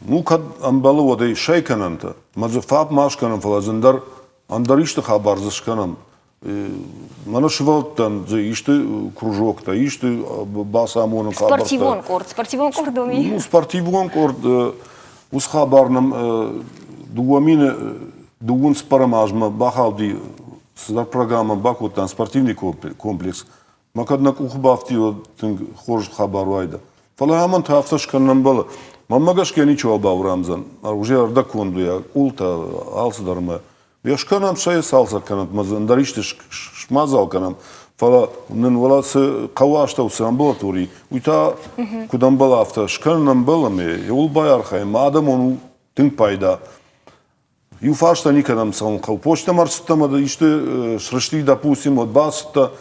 Ну, кӕд ӕмбӕлы, уӕд ӕй сӕй кӕнӕнтӕ. Мӕ дзы фӕпп ма скӕнӕм, фӕлӕ дзы ӕндӕр, ӕндӕр исты хабар дзы скӕнӕм. Мӕнӕ сывӕллӕттӕн дзы исты кружоктӕ, исты бацамонын хабӕрттӕ. Спортивон къорд, спортивон къорд уым Ну, спортивон къорд, уыцы хабар нӕм 2024 азмӕ бахауди, цыдӕр программӕ бакодтам, спортивный комплекс. Мӕ кӕд нӕ къухы бафтид, уӕд тынг хорз хабар уайдӕ. Фӕлӕ амӕн та афтӕ скӕнын ӕмбӕлы. Мӕнмӕ гӕсгӕ ничиуал баурамдзӕн. Уже ӕрдӕгконд у къултӕ, алцыдӕр ӕмӕ Йе скӕнӕм сӕ цалцӕг кӕнӕм, ӕмӕ дзы ӕндӕр исты смадзал кӕнӕм, фӕлӕ нын уӕлӕ цы хъӕуы астӕу цы амбулатори, уый та куыд ӕмбӕлы, афтӕ скӕнын ӕмбӕлы ӕмӕ иуыл байархайӕм. Адӕмон у тынг пайда. Иу фарста никӕдӕм цӕуын хъӕуы. Почтӕмӕ ӕрцыдтӕ ӕмӕ исты срысти, допустим, уӕд бацыдтӕ,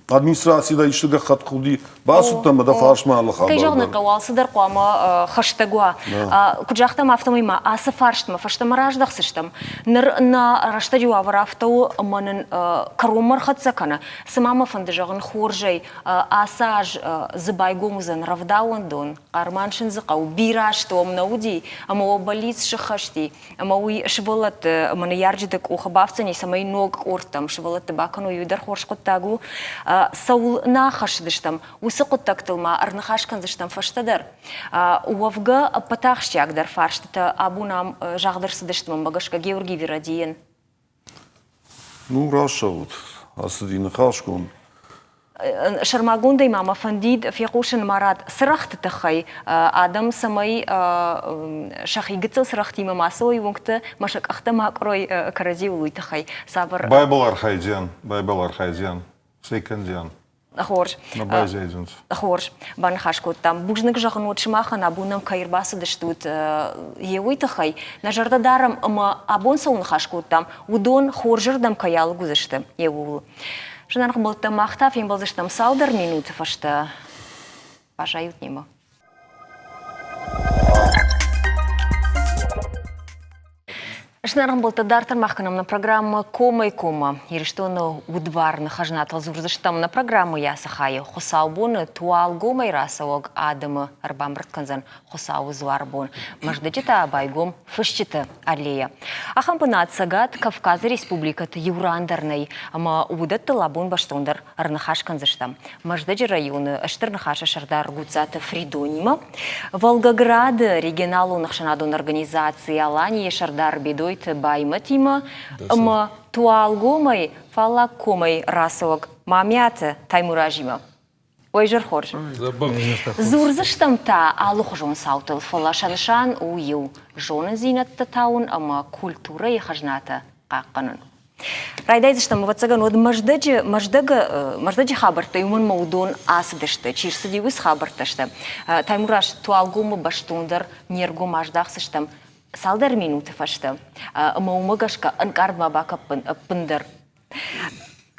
администраци дӕ исты гӕххӕтт хъуыди, Бацыдтӕн ӕмӕ дӕ фарсмӕ алы хабар. Кӕй зӕгъын хъӕуы, алцыдӕр хъуамӕ хӕстӕг уа. Куыд загътам, афтӕмӕй ма ацы фарстмӕ фӕстӕмӕ раздӕхдзыстӕм. Ныр нӕ рӕстӕджы уавӕр афтӕ у, ӕмӕ нын кӕронмӕ ӕрхӕццӕ кӕны. Цыма мӕ фӕнды зӕгъын хорзӕй, ацы аз дзы байгом уыдзӕн рӕвдауӕндон, Хъарман-Сындзыхъӕу. Бирӕ азты уӕм нӕ уыди, ӕмӕ уӕ бӕллиц сыххӕст и. Ӕмӕ уый сывӕллӕтты ӕмӕ ныййарджыты къухы бафтдзӕни, цӕмӕй ног къордтӕм сывӕллӕтты бакӕной, уый дӕр хорз хъуыддаг у. Цӕуыл нӕ ахӕссыдыстӕм, уыцы хъуыддӕгтыл ма ӕрныхас кӕндзыстӕм фӕстӕдӕр. Уӕвгӕ, ӕппӕты ахсджиагдӕр фарстытӕ абон ам загъд ӕрцыдысты, мӕнмӕ гӕсгӕ, Георгий Верадийӕн. Ну, раст зӕгъут, ацыди ныхасгонд. Сӕрмагондӕй ма мӕ фӕндид фехъусын Марат цырӕгъты тыххӕй. Адӕм цӕмӕй сӕхи гыццыл цырӕгътимӕ ма цӕуой уынгты, ма сӕ къӕхтӕ ма къуырой кӕрӕдзиуыл, уый тыххӕй. Цавӕр Байбал архайдзиан, байбал архайдзиан, цӕй кӕндзиан. Хорз. Хорз. Баныхас кодтам. Бузныг зӕгъын уыд сымахӕн, абон нӕм кӕй ӕрбацыдыстут, йе уый тыххӕй. Нӕ зӕрдӕ дарӕм ӕмӕ абон цӕуыл ныхас кодтам, уыдон хорзырдӕм кӕй алыг уыдзысты, йе ууыл. Зынаргъ ӕмбӕлттӕ, мах та фембӕлдзыстӕм цалдӕр минуты фӕстӕ. Баззайут немӕ. Зынаргъ дарддӕр мах кӕнӕм нӕ программӕ «Комӕй-коммӕ». Ирыстоны удварны хӕзнатыл дзурдзыстӕм нӕ программӕйы ацы хайы. Хуыцаубоны Туалгомӕй рацӕуӕг адӕмы ӕрбамбырд кӕндзӕн Хуыцауы дзуарбон. Мӕздӕджы та байгом фысджыты аллея. Ахӕм бынат Цӕгат Кавказы республикӕты иу ран дӕр нӕй, ӕмӕ уыдӕттыл абон бӕстондӕр ӕрныхас кӕндзыстӕм. Мӕздӕджы районы Стыр Ныхасы сӕрдар Гуццаты Фридонимӕ, Волгограды регионалон ӕхсӕнадон организаци Аланийы сӕрдар Бедойты Баймӕтимӕ ӕмӕ Туалгомӕй Фаллагкомӕй рацӕуӕг Мамиаты Таймуразимӕ. Ой, зӕрхорз. Дзурдзыстӕм та алыхуызон цаутыл, фӕлӕ сӕ нысан у иу – зонындзинӕдтӕ тауын ӕмӕ культурӕйы хӕзнатӕ хъахъхъӕнын. Райдайдзыстӕм, ӕвӕццӕгӕн, уӕд Мӕздӕджы, Мӕздӕгы, Мӕздӕджы хабӕрттӕй, уымӕн ӕмӕ уыдон ацыдысты, чи рцыди, уыцы хабӕрттӕ сты. Таймураз, Туалгомы бӕстондӕр не ргом аздахдзыстӕм цалдӕр минуты фӕстӕ, ӕмӕ уымӕ гӕсгӕ ӕнкъард ма бакӕппын ӕппындӕр.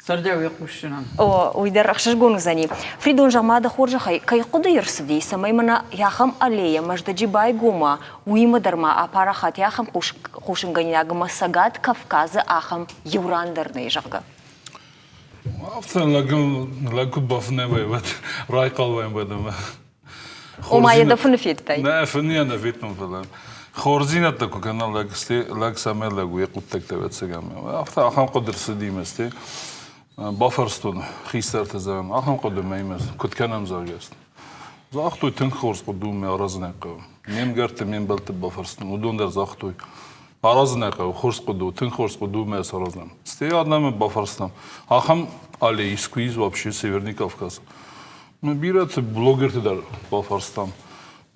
Зӕрдиаг хъусджынӕн. О, уый дӕр ӕхсызгон уыдзӕни. Фридон, зӕгъ-ма дӕ хорзӕхӕй, кӕй хъуыдыйы рцыди, цӕмӕй мӕнӕ ахӕм аллейӕ Мӕздӕджы байгома, уыимӕ дӕр ма апарахат ахӕм хъусынгӕнинаг ӕмӕ Цӕгат Кавказы ахӕм иу ран дӕр нӕй, зӕгъгӕ. Афтӕ лӕгыл лӕг куы бафынӕй вӕййы, уӕд райхъал вӕййын уӕд ӕмӕ Ома йӕ дӕ фыны федтай? Нӕ, фыны йӕ нӕ федтон, фӕлӕ хорздзинӕдтӕ куы кӕна лӕг, стӕй лӕг цӕмӕй лӕг у, йӕ хъуыддӕгтӕ ӕвӕццӕгӕн. Афтӕ ахӕм хъуыды рцыди мӕ, стӕй бафарстон хистӕрты, зӕгъӕм, ахӕм хъуыды мӕ куыд кӕнӕм, зӕгъгӕ. Загътой, тынг хорз хъуыды у, мӕ аразын ӕй хъӕуы. Ме мгӕртты, ме мбӕлтты бафарстон, уыдон дӕр загътой, аразын ӕй хъӕуы, хорз хъуыды у, тынг хорз хъуыды у, мӕ саразӕм. Стӕй адӕмы бафарстам, ахӕм аллей искуы ис вообще Северный Кавказ? Бирӕты блогерты дӕр бафарстам.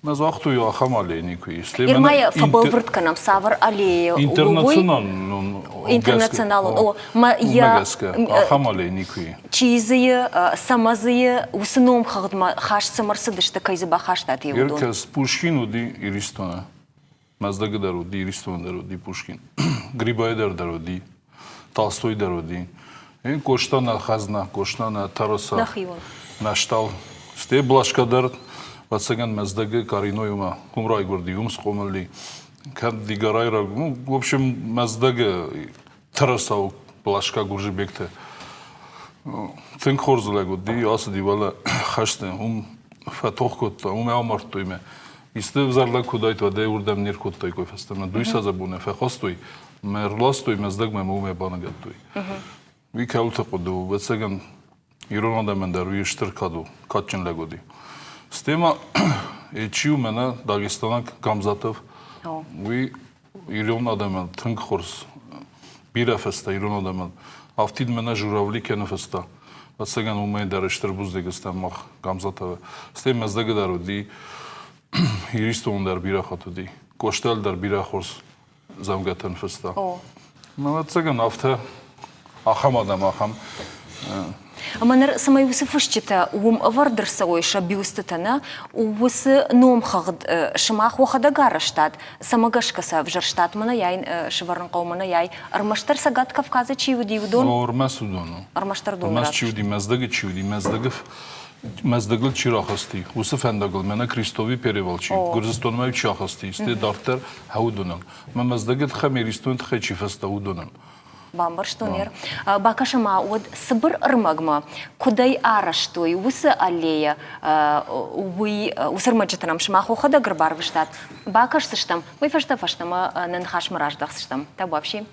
Мӕ загътой, ахӕм аллея никуы ис. Ирмӕ фӕбӕлвырд кӕнӕм, цавӕр аллея Интернационалон. Интернационалон. О, мӕ йӕ ахӕм аллея никуы и. Чи дзы и, цӕмӕ дзы и, уыцы номхыгъдмӕ хаст цӕмӕ рцыдысты, кӕй дзы бахастат уыдон? Еркӕс Пушкин уыди Иристоны. Мӕздӕгы дӕр уыди, Иристоны дӕр уыди Пушкин. Грибайы дӕр дӕр уыди, Толстой дӕр уыди. Къоста нӕ хӕзна, Къоста нӕ Тараса, нӕ стал. Стӕй Блашка дӕр, ӕвӕццӕгӕн, Мӕздӕгы Кариноймӕ уым райгуырди, уым схъомыл и. Кӕд Дигорайраг, ну, в общем, Мӕздӕгы Тараса у Блашка Гуржибегты. Тынг хорз лӕг уыди, ацыди уӕлӕ хӕсты, уым фӕтох кодта, уым амардтой мӕ. Исты ӕвзӕр лӕг куы уыдаид, уӕд ӕй уырдӕм не ркодтаиккой фӕстӕмӕ. Дуйсӕдзӕ бонӕй фӕхастой, мӕ ӕрластой, Мӕздӕгмӕ мӕ уымӕй баныгӕдтой. Уый кӕуылты хъуыды у, ӕвӕццӕгӕн, ирон адӕмӕн дӕр уый стыр кад у, кадджын лӕг уыди. Стӕй ма чи у мӕнӕ дагестанаг Гамзатов, уый ирон адӕмӕн тынг хорз, бирӕ фӕстӕ ирон адӕмӕн. Афтид мӕнӕ Журавли кӕны фӕстӕ. Ӕцӕгӕн уымӕй дӕр стыр бузныг стӕм мах Гамзатовы. Стӕй Мӕздӕгы дӕр уыди, Иристоны дӕр бирӕ хатт уыди, Къостайыл дӕр бирӕ хорз дзӕвгӕтӕн фыста. Ӕвӕццӕгӕн, афтӕ ахӕм адӕм, ахӕм Ӕмӕ ныр цӕмӕй уыцы фысджытӕ уым ӕвӕрд ӕрцӕуой сӕ бюстытӕ, нӕ, уыцы номхыгъд сымах уӕхӕдӕг арӕзтат, цӕмӕ гӕсгӕ сӕ ӕвзӕрстат, мӕнӕ яй сывӕрын хъӕуы, мӕнӕ яй ӕрмӕстдӕр Цӕгат Кавказы чи уыди, уыдон? Ӕрмӕст уыдон. Ӕрмӕстдӕр уыдон. Ӕрмӕст чи уыди, Мӕздӕгы чи уыди, Мӕздӕгы Мӕздӕгыл чи рахызти, уыцы фӕндагыл мӕнӕ Крестови перевал чи, Гуырдзыстонмӕ чи ахызти, стӕй дарддӕр уыдонӕн. Мӕ Мӕздӕгы тыххӕй, ме Иристоны тыххӕй чи фӕстӕ, уыдонӕн. Бамбӕрстон ӕр. Бакӕсӕм ма уӕд цыбыр ӕрмӕгмӕ, куыд ӕй арӕзтой, уыцы аллейӕ, уый уыцы ӕрмӕджытӕ нӕм сымах уӕхӕдӕг ӕрбарвыстат. Бакӕсдзыстӕм, уый фӕстӕ фӕстӕмӕ нӕ ныхасмӕ раздӕхдзыстӕм. Табуафси.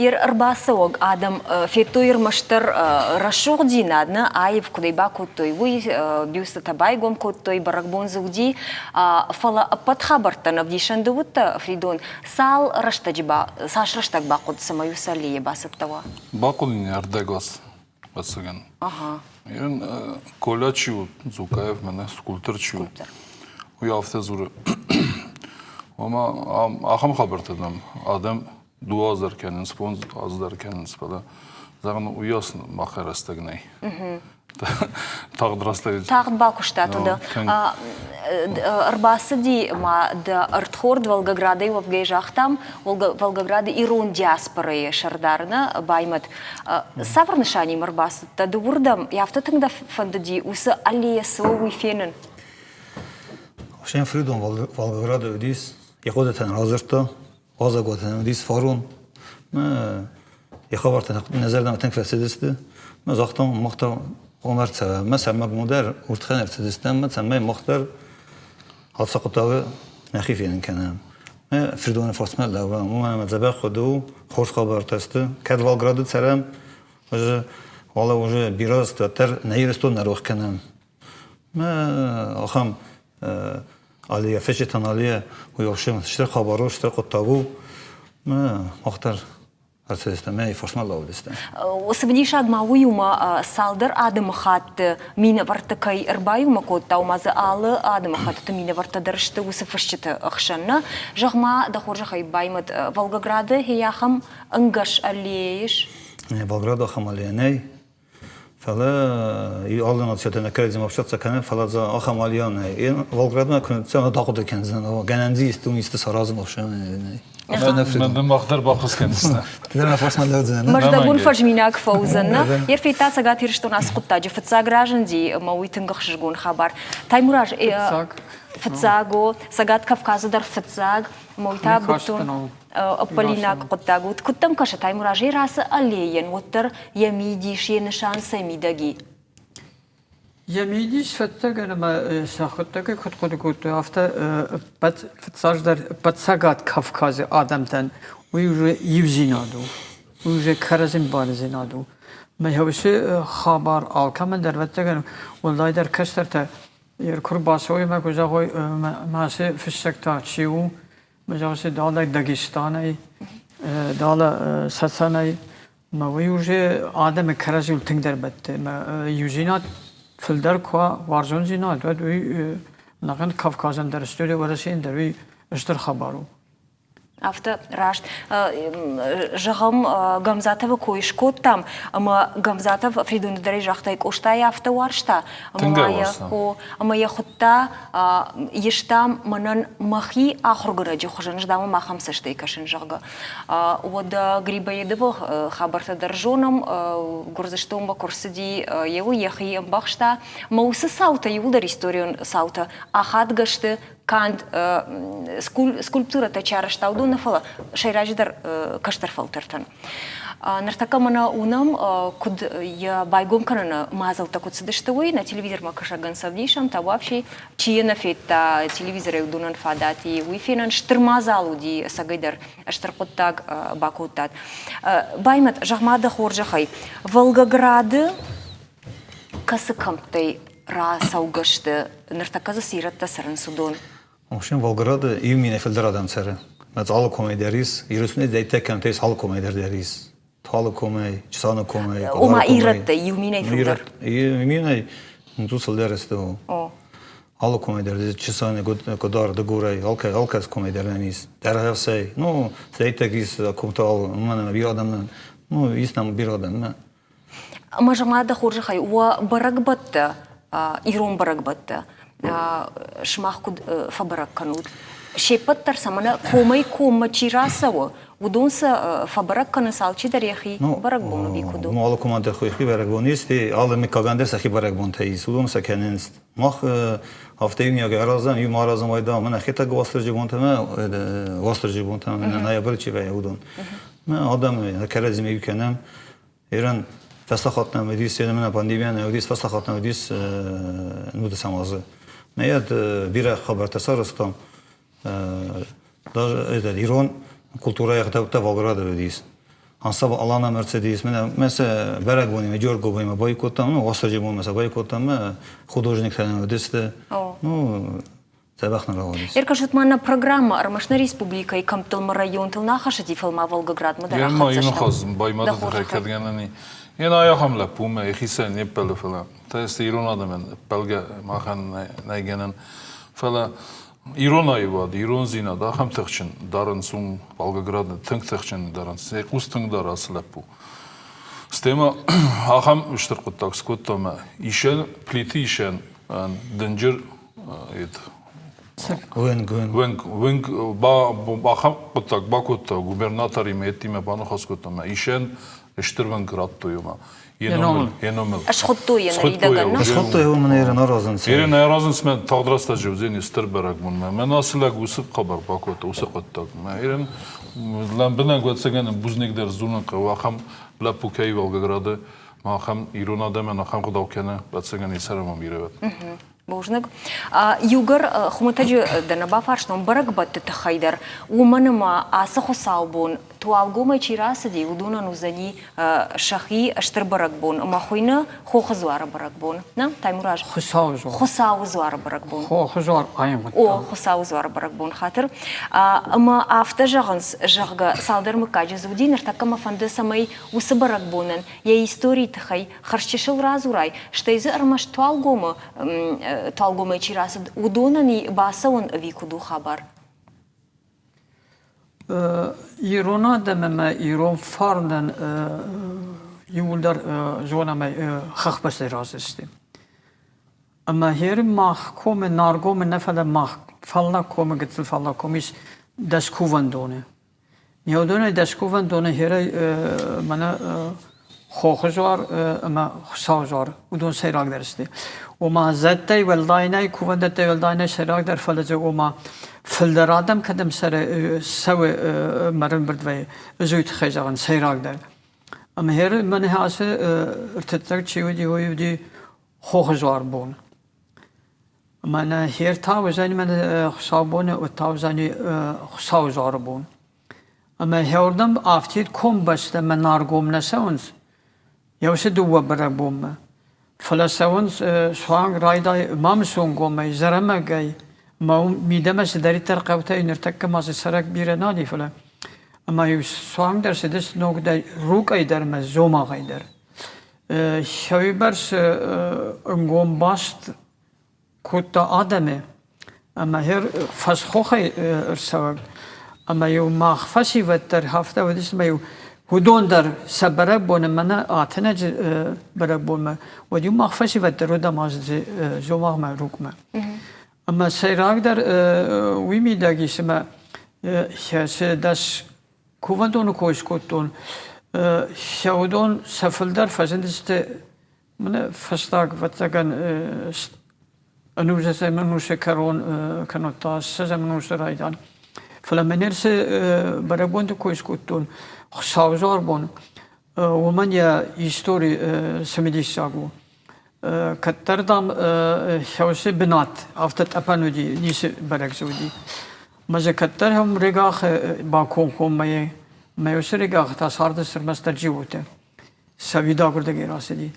Ӕрбацӕуӕг адӕм федтой ӕрмӕстдӕр рӕсугъддзинад, нӕ аив куыдӕй бакодтой, уый, бюстытӕ байгом кодтой, бӕрӕгбон дзы уыди. Фӕлӕ ӕппӕт хабӕрттӕн ӕвдисӕн ды уыдтӕ, Фридон, цал рӕстӕджы цас рӕстӕг бахъуыд, цӕмӕй уыцы аллейӕ бацӕттӕ уа? Бахъуыд ын ӕрдӕг аз, ӕвӕццӕгӕн. Коля чи у, Дзукаев мӕнӕ скульптор чи у, уый афтӕ дзуры, ома ахӕм хабӕрттӕ дам адӕм дыууӕ аз дӕр кӕнынц, фондз аз дӕр кӕнынц, фӕлӕ зӕгъын, уыйас махӕй рӕстӕг нӕй. Тагъд рӕстӕг. Тагъд бакуыстат уыды. Ӕрбацыди ма дӕ ӕрдхорд Волгоградӕй уӕвгӕй загътам, Волгограды ирон диаспорӕйы сӕрдар нӕ Баймӕт. Цавӕр нысанимӕ ӕрбацыдтӕ ды уырдӕм? Афтӕ тынг дӕ фӕндыди уыцы аллея цы у, уый фенын? Хсен Фридон Волгограды уыдис, йӕ хъуыдытӕн радзырдта, Уазӕгуатӕн уыдис фарон. Мӕ йӕ хабӕрттӕ нӕ зӕрдӕмӕ тынг фӕцыдысты. Мӕ загътам, мах та хъуамӕ ӕрцӕуӕм. Мӕ сӕрмагонд дӕр уырдыгӕй ӕрцыдыстӕм, мӕ цӕмӕй мах дӕр ацы хъуыддаджы нӕхи фенын кӕнӕм. Мӕ Фридоны фарсмӕ лӕууӕм, уымӕн ӕмӕ дзӕбӕх хъуыды у, хорз хабӕрттӕ сты. Кӕд Волгограды цӕрӕм, уже уӕлӕ уже бирӕ азты уӕддӕр нӕ Ирыстон нӕ рох кӕнӕм. Ахӕм аллея, фысджытӕн аллея, уый охсӕн стыр хабар у, стыр хъуыддаг у. Мах дӕр ӕрцыдыстӕм, ӕй фарсмӕ лӕууыдыстӕм. Цымыдисаг ма уый у, ма цалдӕр адӕмыхатты минӕвӕртты кӕй ӕрбаиумӕ кодта, ома дзы алы адӕмыхӕттыты минӕвӕрттӕ дӕр сты уыцы фысджыты хсӕн. Нӕ, зӕгъ-ма, дӕ хорзӕхӕй баймӕт, Волгограды ахӕм ӕнгӕс аллея ис? Волгограды ахӕм аллея нӕй. Фӕлӕ алы нацитӕ нӕ кӕрӕдзимӕ ӕфсӕддӕ кӕны, фӕлӕ дзы ахӕм алиа нӕй. Волгоградмӕ куы ныццӕуа, ахъуыды кӕндзынӕн, гӕнӕн дзы исты исты саразын ӕфсӕн нӕй. Мӕ мах дӕр баххуыс кӕндзынӕ. Мӕздӕгон фӕзминаг фӕуыдзӕн, нӕ? Йе федта Цӕгат Ирыстон ацы хъуыддаджы фыццаг разынди, ӕмӕ уый тынг ӕхсызгон хабар. Таймураз, фыццаг о, Цӕгат Кавказы дӕр фыццаг, ӕмӕ уый та бынтон ӕппӕлинаг хъуыддаг уыд. Куыд дӕм кӕсы, Таймуразӕй рацы аллейӕн уӕддӕр йӕ мидис, йӕ нысан цӕй мидӕг и? Йӕ мидис фӕццӕгӕн ӕмӕ сӕхуыдтӕгӕй куыд хъуыды кодтой, афтӕ ӕппӕт фыццаджыдӕр ӕппӕт Цӕгат Кавказы адӕмтӕн уый уже иудзинад у, уый уже кӕрӕдзимбарындзинад у. Мӕ уыцы хабар алкӕмӕн дӕр, ӕвӕццӕгӕн, уӕлдайдӕр кӕстӕртӕ куы рбацӕуой ӕмӕ куы зӕгъой, мӕ ацы фыссӕг та чи у, Зӕгъыс, далӕ Дагестанӕй, далӕ Цӕцӕнӕй. Мӕ уый уже адӕмы кӕрӕдзиуыл тынгдӕр бӕтты. Мӕ иудзинад фылдӕр куы уа, уарзондзинад, уӕд уый ӕнӕхъӕн Кавказӕн дӕр, стӕй Уӕрӕсейӕн дӕр уый стыр хабар у. Афтӕ раст. Зӕгъӕм, Гамзатовы кой скодтам, ӕмӕ Гамзатов Фридоны дӕр загътай, Къостайы афтӕ уарзта, ӕмӕ йӕ хуыдта Истам мӕнӕн мӕхи ахуыргӕнӕджы хуызӕн, ӕз дам ӕм ахӕм цӕстӕй кӕсын, зӕгъгӕ. Уӕдӕ Грибоедовы хабӕрттӕ дӕр зонӕм, Гуырдзыстонмӕ куы рцыди, еуы йӕхи ӕмбӕхста. Мӕ уыцы цаутӕ иууылдӕр историон цаутӕ ахадгӕ сты канд скульптурӕтӕ чи арӕзта, уыдон нӕ, фӕлӕ сӕйраджыдӕр кӕстӕр фӕлтӕртӕн. Ныртӕккӕ мӕнӕ уынӕм, куыд йӕ байгом кӕныны мадзӕлттӕ куыд цыдысты, уый. Нӕ телевизормӕ кӕсӕгӕн сӕ ӕвдисӕм, табуафси, чи йӕ нӕ федта, телевизорӕй уыдонӕн фадат и, уый фенӕн стыр мадзал уыди, ӕцӕгӕйдӕр стыр хъуыддаг бакодтат. Баймӕт, зӕгъ-ма дӕ хорзӕхӕй, Волгограды кӕцы кӕмттӕй рацӕугӕ сты, ныртӕккӕ дзы цы ирӕттӕ цӕрынц, уыдон? Общем, Волгограды иу минӕй фылдӕр адӕм цӕры. Алы комӕй дӕр ис, Ирыстонӕй дӕттӕ кӕмттӕ ис, алы комӕй дӕр дӕр ис. Талы комӕй, Чысаны комӕй, Ома ирӕттӕ иу минӕй фылдӕр? Иу минӕй цъус фылдӕр сты. Алы комӕй дӕр Чысаны, Къуыдар, Дыгурӕй, алкӕй, алкӕцы комӕй дӕр нӕм ис. Дӕргъӕвсӕй, ну, цӕйтӕг ис комты алы, уымӕн ӕмӕ бирӕ адӕм, ну, ис нӕм бирӕ адӕм. Ӕмӕ зӕгъ-ма дӕ хорзӕхӕй, уӕ бӕрӕгбӕттӕ, ирон бӕрӕгбӕттӕ сымах куыд фӕбӕрӕг кӕнут? Се ппӕт дӕр сӕ мӕнӕ комӕй-коммӕ чи рацӕуы, уыдон сӕ фӕбӕрӕг кӕнынц алчидӕр йӕхи бӕрӕгбон ӕви куыд у? Ну, алы комӕн дӕр йӕхи бӕрӕгбон ис, алы мыггагӕн дӕр сӕхи бӕрӕгбонтӕ ис, уыдон сӕ кӕнынц. Мах афтӕ иумиагӕй аразӕм, иумӕ аразӕм айдагъ мӕнӕ Хетӕг Уастырджи бонтӕ мӕ Уастырджи бонтӕ мӕ ноябры чи вӕййы, уыдон. Мӕ адӕмы кӕрӕдзимӕ иу кӕнӕм. Иран фӕстӕ нӕм уыдис, мӕнӕ пандемия нӕ уыдис, фӕстӕ хатт нӕ уыдис нудӕсӕм азы. Мӕ бирӕ хабӕрттӕ сарӕзтам. Даже ирон культурӕйы ӕгъдӕуттӕ Волгограды уыдис. Ансамбль Алана Мерседес. Мӕ сӕ бӕрӕгбонимӕ, Георгобоимӕ баиу кодтам, ну, Уастырджи бонмӕ сӕ баиу кодтам, мӕ художниктӕ нын уыдысты. Ну, дзӕбӕх нын рауадис. Ӕркӕсут ма нӕ программӕ, ӕрмӕст нӕ республикӕйы кӕмттыл ма районтыл нӕ ахӕссыди, фӕлӕ ма Волгоградмӕ дӕр ахӕццӕ стӕм. Баймады тыххӕй кӕдгӕнӕни. Йе ахӕм лӕппумӕ, йӕхицӕн не ппӕлы, фӕлӕ та ирон адӕмӕн ӕппӕлгӕ махӕн нӕй гӕнӕн. Фӕлӕ Ирон аивад, ирондзинад ахӕм тыхджын дарынц уым Волгограды, тынг тыхджын дарынц. Йӕ хъус тынг дары ацы лӕппу. Стӕй ма ахӕм стыр хъуыддаг скодта ӕмӕ исӕн, Плиты исӕн дынджыр Уынг, уынг. Уынг, уынг ахӕм хъуыддаг бакодта, губернаторимӕ, йедтимӕ баныхас кодта ӕмӕ исӕн стыр уынг радтой уымӕ. Йӕ номыл. Йӕ номыл. Схуыдтой йӕ ныридӕгӕн. Схуыдтой йӕ уымӕн Ерын аразынц. Ерын аразынц мӕ тагъд рӕстӕджы уыдзӕни стыр бӕрӕгбонмӕ. Мӕн ацы лӕг уыцы хабар бакодта, уыцы хъуыддагмӕ. Ерын лӕмбынӕг ӕвӕццӕгӕн бузныг дӕр дзурын хъӕуы, ахӕм лӕппу кӕй Волгограды, ахӕм ирон адӕмӕн ахӕм гъдау кӕны, ӕвӕццӕгӕн йӕ цӕрӕнбон бирӕ уӕд. Бузныг. Иугӕр хуымӕтӕджы дӕ нӕ бафарстон бӕрӕгбӕтты тыххӕй дӕр, уымӕн ӕмӕ ацы хуыцаубон Туалгомӕй чи рацыди, уыдонӕн уыдзӕни сӕхи стыр бӕрӕгбон ӕмӕ хуыйны Хохы дзуары бӕрӕгбон. Нӕ, Таймураз? Хуыцауы дзуар. Хуыцауы дзуары бӕрӕгбон. Хохы дзуар аивгъуыдта. О, Хуыцауы дзуары бӕрӕгбон, хатыр. Ӕмӕ афтӕ зӕгъынц, зӕгъгӕ, цалдӕр мыггаджы дзы уыди, ныртӕккӕ мӕ фӕнды, цӕмӕй уыцы бӕрӕгбонӕн йӕ историйы тыххӕй хӕрзчысыл радзурай, стӕй дзы ӕрмӕст Туалгомы, Туалгомӕй чи рацыд, уыдонӕн бацӕуын ӕви куыд у хабар? Ирон адӕм ӕмӕ ирон фарнӕн иууылдӕр зонӕм хӕхбӕстӕй рацыдысты. Ӕмӕ херы мах комы, Наргомы нӕ, фӕлӕ мах фаллаг комы, гыццыл фаллаг комы ис дӕс кувӕндоны. Неудонӕй дӕс кувӕндоны херӕй мӕнӕ Хохы дзуар ӕмӕ Хуыцауы дзуар, уыдон сӕйрагдӕр сты. Ома зӕдтӕй уӕлдай нӕй, кувӕндӕттӕй уӕлдай нӕй сӕйрагдӕр, фӕлӕ дзы ома фылдӕр адӕм кӕдӕм цӕуы мӕрӕмбырд вӕййы, ӕз уый тыххӕй зӕгъын сӕйрагдӕр. Ӕмӕ херы мӕнӕ ацы ӕртыццӕг чи уыди, уый уыди Хохы дзуар бон. Мӕнӕ хертӕ уыдзӕни мӕнӕ хуыцаубоны, уӕд та уыдзӕни Хуыцауы дзуары бон. Ӕмӕ хеуырдӕм афтид комбӕстӕ мӕ наргом нӕ цӕуынц, йӕ уыцы дыууӕ бӕрӕгбонмӕ. Фӕлӕ цӕуынц суанг райдай Мамысонгомӕй, Зӕрӕмӕгӕй, ӕмӕ уым мидӕмӕ цыдӕриддӕр хъӕутӕй ныртӕккӕ ма дзы цӕрӕг бирӕ нал и, фӕлӕ ӕмӕ-иу суангдӕр цыдысты ногдӕр Рукъӕй дӕр ӕмӕ Дзомагъӕй дӕр. Сӕуибӕрц ӕнгом баст кодта адӕмы ӕмӕ хер фӕсхохӕй ӕрцӕуӕг. Ӕмӕ-иу мах фӕсивӕд дӕр афтӕ уыдысты, ӕмӕ-иу уыдон дӕр сӕ бӕрӕгбоны мӕнӕ Атынӕджы бӕрӕгбонмӕ, уӕд-иу мах фӕсивӕд дӕр уыдӕм азы Дзомагъмӕ, Рукъмӕ. Ӕмӕ сӕйрагдӕр уый мидӕг ис, ӕмӕ цы дӕс кувӕндоны кой скодтон, сӕ уыдон сӕ фылдӕр фӕзындысты мӕнӕ фӕстаг, ӕвӕццӕгӕн, ӕнусӕм ӕнусы кӕрон кӕнӕ та ссӕдзӕм ӕнусы райдиан. Фӕлӕ мӕнӕ цы бӕрӕгбонты кой скодтон, Хуыцауы дзуарбон, уымӕн йӕ истори цымыдисаг у. Кӕддӕр, дам, хӕусы бынат афтӕ тъӕпӕн уыди, ницы бӕрӕг дзы уыди. Мӕ дзы кӕддӕр ӕм регахы бакомкоммӕ мӕ уыцы регахы та цардысты ӕрмӕстдӕр джиотӕ. Сӕ уидагуырдыгӕй рацыди.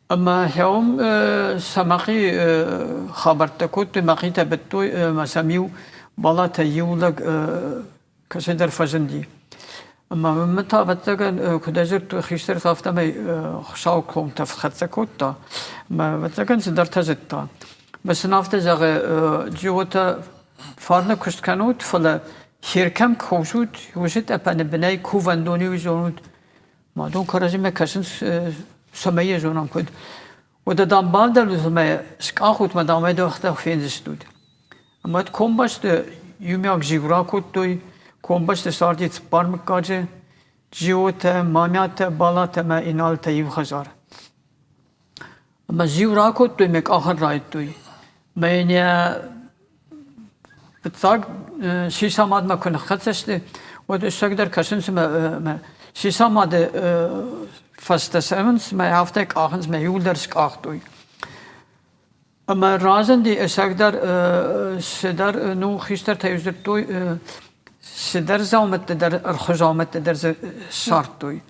Ӕмӕ хӕуым сӕ мӕхъи хабӕрттӕ кодтой, мӕхъитӕ быдтой ӕмӕ сӕм-иу балатӕ иу лӕг кӕцыдӕр фӕзынди. Ӕмӕ мын та, ӕвӕццӕгӕн, куыд ӕдзырдтой хистӕртӕ, афтӕмӕй Хуыцауы комтӕ хӕццӕ кодта. Ӕмӕ, ӕвӕццӕгӕн, цыдӕртӕ зыдта. Мӕ сын афтӕ зӕгъы, Джиотӕ, фарны куыст кӕнут, фӕлӕ хер кӕм кусут, уыцы тъӕпӕны бынӕй кувӕндоны зонут. Мадон кӕрӕдзимӕ кӕсынц, цӕмӕй йӕ зонӕм куыд. Уӕдӕ, дам, бавдӕлут ӕмӕ скъахут мӕ, дам, ӕй дӕхтӕ фендзыстут. Ӕмӕ комбӕсты иумиаг зиу ракодтой. Комбӕсты царди цыппар мыггаджы: Джиотӕ, Мамиатӕ, Балатӕ ӕмӕ Иналтӕ иу хӕдзар. Ӕмӕ зиу ракодтой мӕ къахын райдыдтой. Мӕ йын йӕ фыццаг сисамадмӕ куы ныххӕццӕ сты, уӕд ӕцӕгдӕр кӕсынц ӕмӕ сисамады фӕстӕ цӕуынц мӕ афтӕ къахынц мӕ иуылдӕр скъахтой. Ӕмӕ разынди ӕцӕгдӕр цыдӕр, ну, хистӕртӕ дзырдтой. Цыдӕр дзаумӕттӕ дӕр, ӕрхуы дзаумӕттӕ дӕр дзы ссардтой.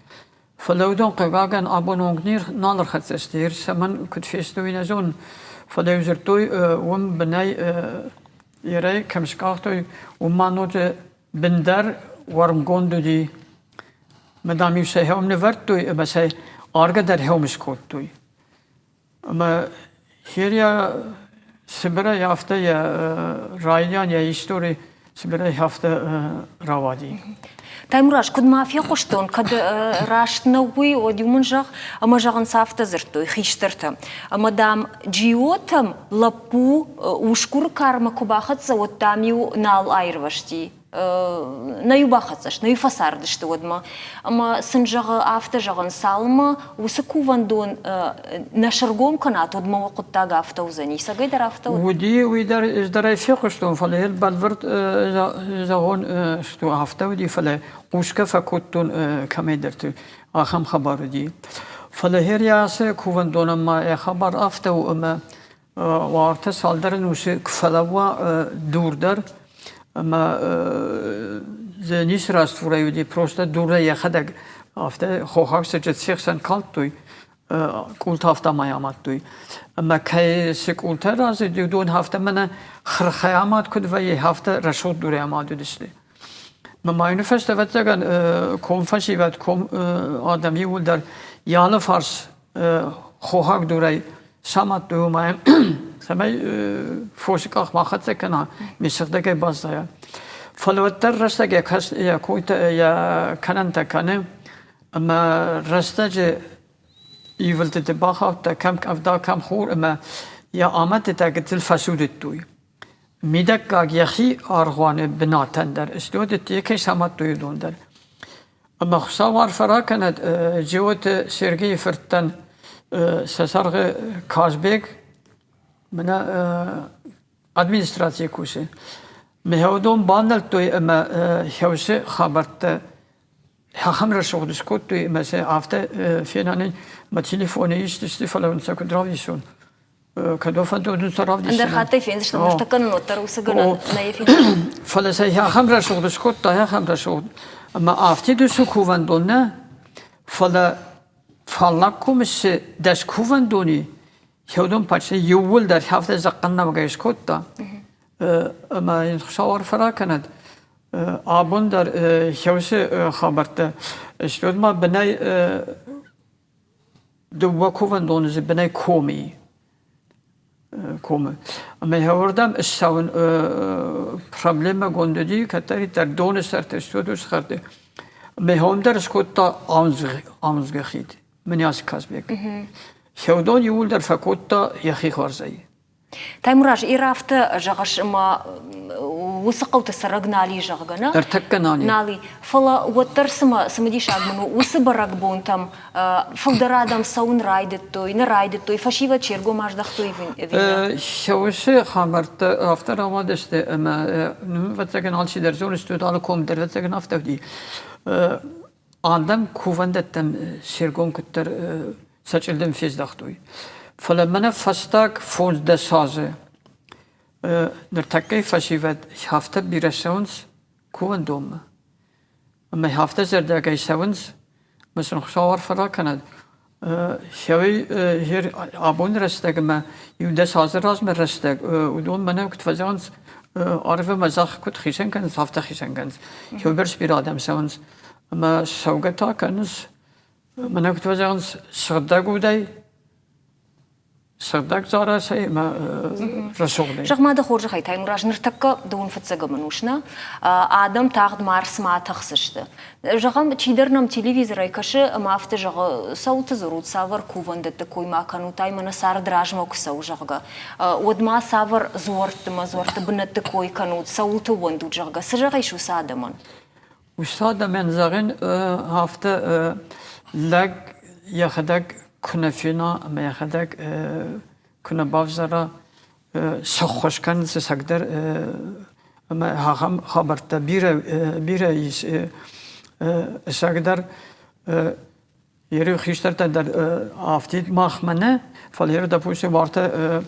Фӕлӕ уыдон, хъыгагӕн, абон онг нал ӕрхӕццӕ сты. Ир цӕмӕн, куыд фесты, уый нӕ зонын. Фӕлӕ-иу дзырдтой, уым бынӕй Ирӕй кӕм скъахтой, уым ма ноджы бындӕр уӕрмгонд уыди. Мӕ дам-иу сӕ хӕум нывӕрдтой ӕмӕ сӕ аргӕ дӕр хӕум скодтой. Ӕмӕ Херия Сыбырӕй афтӕ йӕ райдиан, йӕ истори Сыбырӕй афтӕ рауади. Таймураз, куыд ма фехъуыстон, кӕд раст нӕу уый, уӕд-иу мын зӕгъ, ӕмӕ зӕгъынц афтӕ дзырдтой хистӕртӕ. Ӕмӕ, дам, Джиотӕм лӕппу усгуры кармӕ куы бахӕццӕ, уӕд, дам-иу нал аирвӕзти. Нӕ-иу бахӕццӕ сты, нӕ-иу фӕцардысты уӕдмӕ. Ӕмӕ сын зӕгъы, афтӕ зӕгъын, цалынмӕ уыцы кувӕндон нӕ сыргом кӕнат, уӕдмӕ уӕ хъуыддаг афтӕ уыдзӕни. Цӕгӕй дӕр афтӕ уыд? Уыди, уый дӕр ӕз дӕр ӕй фехъуыстон, фӕлӕ йыл бӕлвырд зӕгъон, что афтӕ уыди, фӕлӕ хъусгӕ фӕкодтон кӕмӕйдӕрты, ахӕм хабар уыди. Фӕлӕ гьер йӕ ацы кувӕндонӕн ма йӕ хабар афтӕ у, ӕмӕ уартӕ цалдӕр ӕнусы куы фӕлӕууа дур дӕр, ӕмӕ дзы ницы растворӕй уыди, просто дурӕй йӕхӕдӕг афтӕ хохаг сыджыт се хсӕн калдтой, къултӕ афтӕмӕй амадтой. Ӕмӕ кӕй цы къултӕ разыди, уыдон афтӕ мӕнӕ хырхӕй амад куыд вӕййы, афтӕ рӕсугъд дурӕй амад уыдысты. Мӕ майны фӕстӕ, ӕвӕццӕгӕн, ком фӕсивӕд, ком адӕм иууылдӕр йӕ алыфарс хохаг дурӕй самадтой, уымӕй, цӕмӕй фосы къах ма хӕццӕ кӕна, ме сыгъдӕгӕй баззайа. Фӕлӕ уӕддӕр рӕстӕг йӕ, йӕ койтӕ, йӕ кӕнӕнтӕ кӕны, ӕмӕ рӕстӕджы ивылдтыты бахаудта кӕм къӕвда, кӕм хур, ӕмӕ йӕ амӕдтытӕ гыццыл фӕцудыдтой. Мидӕггаг йӕхи аргъуаны бынатӕн дӕр сдодыдтой, кӕй самадтой, уыдон дӕр. Ӕмӕ Хуыцау арфӕ ракӕнӕд Джиоты Сергейы фырттӕн сӕ сӕргъы Казбег, мӕнӕ администрацийы кусы. Мӕ уыдон баннӕлдтой ӕмӕ хӕусы хабӕрттӕ ахӕм рӕсугъд скодтой ӕмӕ сӕ афтӕ фенӕн мӕ телефоны ист сты, фӕлӕ уын сӕ куыд равдисон. Кӕд уӕ фӕнды, уыдон сӕ равдисдзынӕн. Ӕндӕр хаттӕй фендзыстӕм, ныртӕккӕ нын уӕддӕр уыцы гӕнӕн нӕ фендзыстӕм. Фӕлӕ сӕ ахӕм рӕсугъд скодта, ахӕм рӕсугъд. Ӕмӕ афтид уыцы кувӕндон нӕ, фӕлӕ фаллаг комы цы дӕс кувӕндони, уыдон почти иууылдӕр афтӕ зӕххъӕннӕмгӕй скодта. Ӕмӕ йын Хуыцау арфӕ ракӕнӕд. Абон дӕр хӕусы хабӕрттӕ сты, уӕд ма бынӕй Дыууӕ кувӕндоны дзы бынӕй комы и. Комы. Ӕмӕ уырдӕм ссӕуын проблемӕгонд уыди, кӕддӕриддӕр доны сӕрты ссуд схӕрды. Ӕмӕ уым дӕр скодта ауындзгӕ хид, Мынясы Казбек. Сӕудон иууылдӕр фӕкодта йӕхи хорзӕй. Таймураз, Ир афтӕ зӕгъыс, ӕмӕ уыцы хъӕуты цӕрӕг нал и, зӕгъгӕ, нӕ? Ӕртӕккӕ нал и. Нал и. Фӕлӕ уӕддӕр цымӕ цымыдисаг мын у, уыцы бӕрӕгбонтӕм фылдӕр адӕм цӕуын райдыдтой, нӕ райдыдтой, фӕсивӕд се ргом аздӕхтой ӕви нӕ? Уыцы хабӕрттӕ афтӕ рауадысты, ӕмӕ, ӕвӕццӕгӕн, алчидӕр зоны, стут алы ком дӕр, ӕвӕццӕгӕн, афтӕ уыди. Адӕм кувӕндӕттӕм се ргом куыддӕр сӕ чъылдым фездӕхтой. Фӕлӕ мӕнӕ фӕстаг фондздӕс азы ныртӕккӕйы фӕсивӕд афтӕ бирӕ цӕуынц кувӕндонмӕ. Ӕмӕ афтӕ зӕрдиагӕй цӕуынц, ӕмӕ сын Хуыцау арфӕ ракӕнӕд. Сӕуый абоны рӕстӕгмӕ иу-дӕс азы размӕ рӕстӕг уыдон мӕнӕ куыд фӕзӕгъынц, арв ӕмӕ зӕхх куыд хицӕн кӕнынц, афтӕ хицӕн кӕнынц. Еубӕрц бирӕ адӕм цӕуынц. Ӕмӕ цӕугӕ та кӕнынц, мӕнӕ куыд фӕзӕгъынц, сыгъдӕг удӕй, сыгъдӕг зарӕсӕй ӕмӕ рӕсугъдӕй. Зӕгъ-ма дӕ хорзӕхӕй, Таймураз, ныртӕккӕ дыууын фыццӕгӕм ӕнус нӕ, адӕм тагъд Марсмӕ атӕхдзысты. Зӕгъӕм, чидӕр нӕм телевизорӕй кӕсы ӕмӕ афтӕ зӕгъы, цӕуылты дзурут, цавӕр кувӕндӕтты кой ма кӕнут, ай мӕнӕ цард размӕ куы цӕуы, зӕгъгӕ. Уӕд ма цавӕр дзуӕртты мӕ дзуӕртты бынӕтты кой кӕнут, цӕуылты ууӕндут, зӕгъгӕ. Цы зӕгъис уыцы адӕмӕн? Уыцы адӕмӕн зӕгъин, афтӕ лӕг йӕхӕдӕг куы нӕ фена ӕмӕ йӕхӕдӕг куы нӕ бавзара, сӕххуыс кӕнынц ӕцӕгдӕр ӕмӕ ахӕм хабӕрттӕ бирӕ, бирӕ ис. Ӕцӕгдӕр Еры хистӕртӕ дӕр афтид махмӕ нӕ, фӕлӕ еры, допустим, уартӕ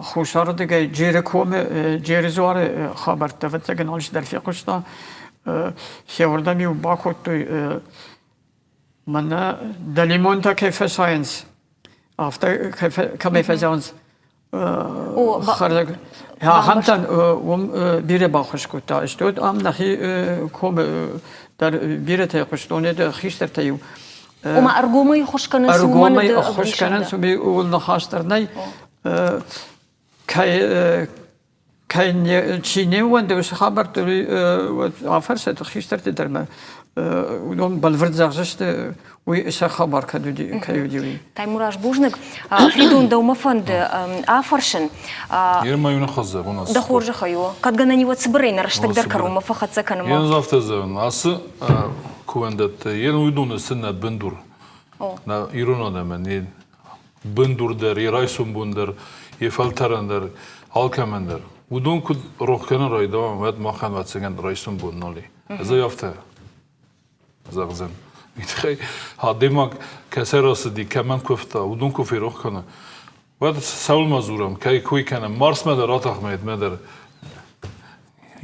Хуссарырдыгӕй Джеры комы Джеры дзуары хабӕрттӕ, ӕвӕццӕгӕн, алчидӕр фехъуыста. Сеуырдӕм-иу бакодтой, мӕнӕ дӕлимонтӕ кӕй фӕсайынц, афтӕ кӕмӕй фӕзӕгъынц, хӕрзаг. Ахӕмтӕн уым бирӕ баххуыс кодта. Стӕй ам нӕхи комы дӕр бирӕтӕ хъуыстон, хистӕртӕ-иу. Ома ӕргомӕй ӕххуыс кӕнынц, ӕргомӕй ӕххуыс кӕнынц, ууыл ныхас дӕр нӕй. Кӕй кӕй чи не ууӕнды, уыцы хабӕртты афӕрсӕд хистӕрты дӕр мӕ уыдон бӕлвырд зӕгъдзысты, уый сӕ хабар кӕд уыди, кӕй уыди, уый. Таймураз, бузныг. Фридон, дӕумӕ фӕнды афӕрсын. Ерма иу ныхас зӕгъон ацы. Дӕ хорзӕхӕй у. Кӕд гӕнӕн и, уӕд цыбырӕй нӕ рӕстӕг дӕр кӕронмӕ фӕхӕццӕ кӕнынмӕ. Йе афтӕ зӕгъын, ацы кувӕндӕттӕ, йе уыдоны цы нӕ бындур, нӕ ирон адӕмӕн не бындур дӕр, йӕ райсомбон дӕр, йӕ фӕлтӕрӕн дӕр, алкӕмӕн дӕр. Уыдон куыд рох кӕнын райдауӕм, уӕд махӕн ӕвӕццӕгӕн райсомбон нал и. Ӕз ӕй афтӕ зӕгъдзӕн. Уый тыххӕй адӕймаг кӕцӕй рацыди, кӕмӕн куывта, уыдон куы ферох кӕны, уӕд цӕуыл ма дзурӕм, кӕй кой кӕнӕм, Марсмӕ дӕр атахмӕ, едмӕ дӕр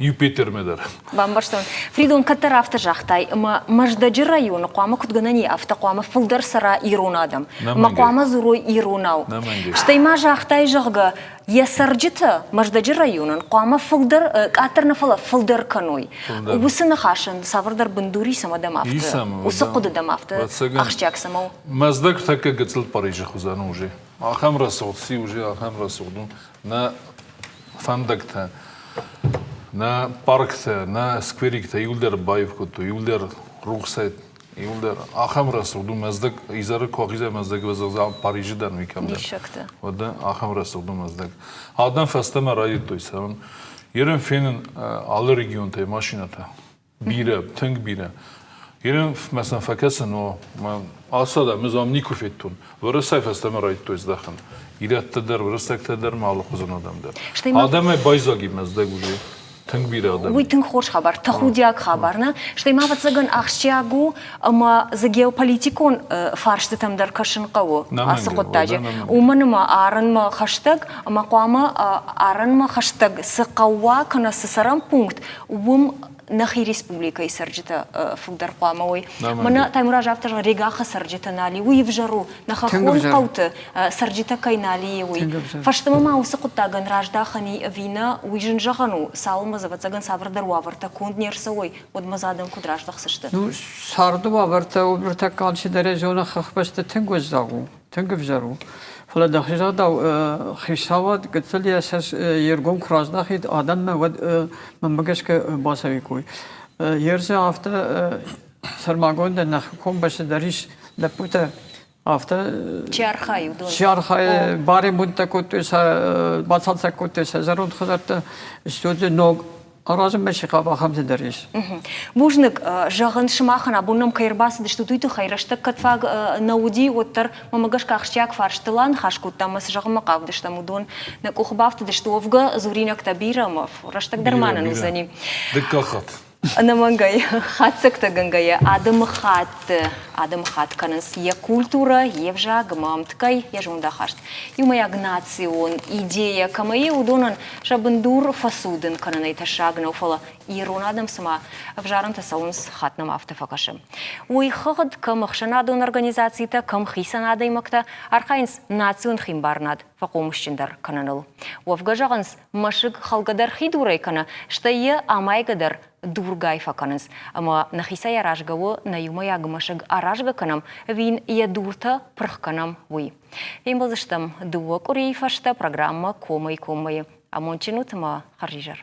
Юпитермӕ дӕр. Бамбӕрстон. Фридон, кӕддӕр афтӕ загътай, ӕмӕ Мӕздӕджы районы хъуамӕ куыд гӕнӕн и, афтӕ хъуамӕ фылдӕр цӕра ирон адӕм. Ӕмӕ хъуамӕ дзурой иронау. Стӕй ма загътай, зӕгъгӕ, йӕ цӕрджытӕ Мӕздӕджы районӕн хъуамӕ фылдӕр, къаддӕр нӕ, фӕлӕ фылдӕр кӕной. Уыцы ныхасӕн цавӕрдӕр бындур ис ӕмӕ дӕм афтӕ, уыцы хъуыды дӕм афтӕ ахсджиаг цӕмӕ у? Мӕздӕг тӕккӕ гыццыл Парижы хуызӕн у уже. Ахӕм рӕсугъд си уже, ахӕм рӕсугъд у. Нӕ фӕндӕгтӕ, нӕ парктӕ, нӕ сквериктӕ иуылдӕр баив кодтой, иуылдӕр рухсӕй, иуылдӕр ахӕм рӕсугъд у Мӕздӕг, изӕры куы ахизай Мӕздӕг, Парижы дӕр уый кӕмдӕр. Диссӕгтӕ. Уӕдӕ ахӕм рӕсугъд у Мӕздӕг. Адӕм фӕстӕмӕ райдыдтой цӕуын. Ерын фенын алы регионтӕй машинӕтӕ. Бирӕ, тынг бирӕ. Ирын мӕ сӕм фӕкӕсын, о, мӕ ацы адӕм ӕз ам никуы федтон. Уӕрӕсӕй фӕстӕмӕ райдыдтой здӕхын. Ирӕттӕ дӕр, уырыссӕгтӕ дӕр, ма алыхуызон адӕм дӕр. Адӕмӕй байдзаг и Мӕздӕг уже. Тынг бирӕ адӕм. Уый тынг хорз хабар, тӕхудиаг хабар, нӕ? Стӕй ма, ӕвӕццӕгӕн, ахсджиаг у, ӕмӕ дзы геополитикон фарстытӕм дӕр кӕсын хъӕуы ацы хъуыддаджы. Уымӕн ӕмӕ арӕнмӕ хӕстӕг ӕмӕ хъуамӕ арӕнмӕ хӕстӕг цы хъӕу уа, кӕнӕ цы цӕрӕн пункт, уым нӕхи республикӕйы цӕрджытӕ фылдӕр хъуамӕ уой. Мӕнӕ Таймураз афтӕ зӕгъы, Регахы цӕрджытӕ нал и, уый ӕвзӕр у, нӕ хӕххон хъӕуты цӕрджытӕ кӕй нал и, уый. Фӕстӕмӕ ма уыцы хъуыддагӕн раздахӕн и ӕви нӕ, уый зын зӕгъӕн у, цалынмӕ дзы, ӕвӕццӕгӕн, цавӕрдӕр уавӕртӕ конд не рцӕуой, уӕдмӕ дзы адӕм куыд раздӕхдзысты? Ну, царды уавӕртӕ ныртӕккӕ алчидӕр зоны, хӕхбӕсты тынг уӕззау у. Тынг ӕвзӕр у. Фӕлӕ дӕхи загъдау, хицауад гыццыл йӕ сӕр йе ргом куы раздахид адӕммӕ, уӕд мӕнмӕ гӕсгӕ бацӕуиккой. Ерсы афтӕ сӕрмагондӕй нӕхи комбӕсты дӕр ис лӕппутӕ, афтӕ чи архайы, уыдон. Чи архайы, баремонттӕ кодтой сӕ, бацалцӕг кодтой сӕ зӕронд хӕдзӕрттӕ, стӕй ног Аразынмӕ чи хъавы, ахӕмтӕ дӕр ис. Бузныг, зӕгъын, сымахӕн абон нӕм кӕй ӕрбацыдыстут, уый тыххӕй рӕстӕг кӕд фаг нӕ уыди, уӕддӕр мӕмӕ гӕсгӕ ахсджиаг фарстыл аныхас кодтам ӕмӕ цы зӕгъынмӕ хъавыдыстӕм, уыдон нӕ къухы бафтыдысты. Уӕвгӕ, дзуринӕгтӕ бирӕ ӕмӕ рӕстӕг дӕр ма нын уыдзӕни. Дыккаг хатт. Ӕнӕмӕнгӕй, хатдзӕгтӕгӕнгӕйӕ адӕмыхатт адӕмыхатт кӕнынц йӕ культурӕ, йе взаг ӕмӕ ӕмткӕй йӕ зондахаст. Иумӕйаг национ идейӕ кӕмӕ и, уыдонӕн сӕ бындур фӕцудын кӕнынӕй тӕссаг нӕу, фӕлӕ ирон адӕм цыма ӕвзарӕнтӕ цӕуынц, хатт нӕм афтӕ фӕкӕсы. Уый хыгъд кӕм ӕхсӕнадон организацитӕ, кӕм хицӕн адӕймӕгтӕ архайынц национ химбарынад фӕхъомысджындӕр кӕныныл. Уӕвгӕ зӕгъынц, мӕсыг хӕлгӕ дӕр хи дурӕй кӕны, стӕй йӕ амайгӕ дӕр дургай фӕкӕнынц. Ӕмӕ нӕхицӕй аразгӕ у, нӕ иумӕйаг мӕсыг аразгӕ кӕнӕм, ӕви йын йӕ дуртӕ пырх кӕнӕм, уый. Фембӕлдзыстӕм дыууӕ къуырийы фӕстӕ программӕ Комӕй-коммӕ-йы. Амондджын ут ӕмӕ хӕрзизӕр!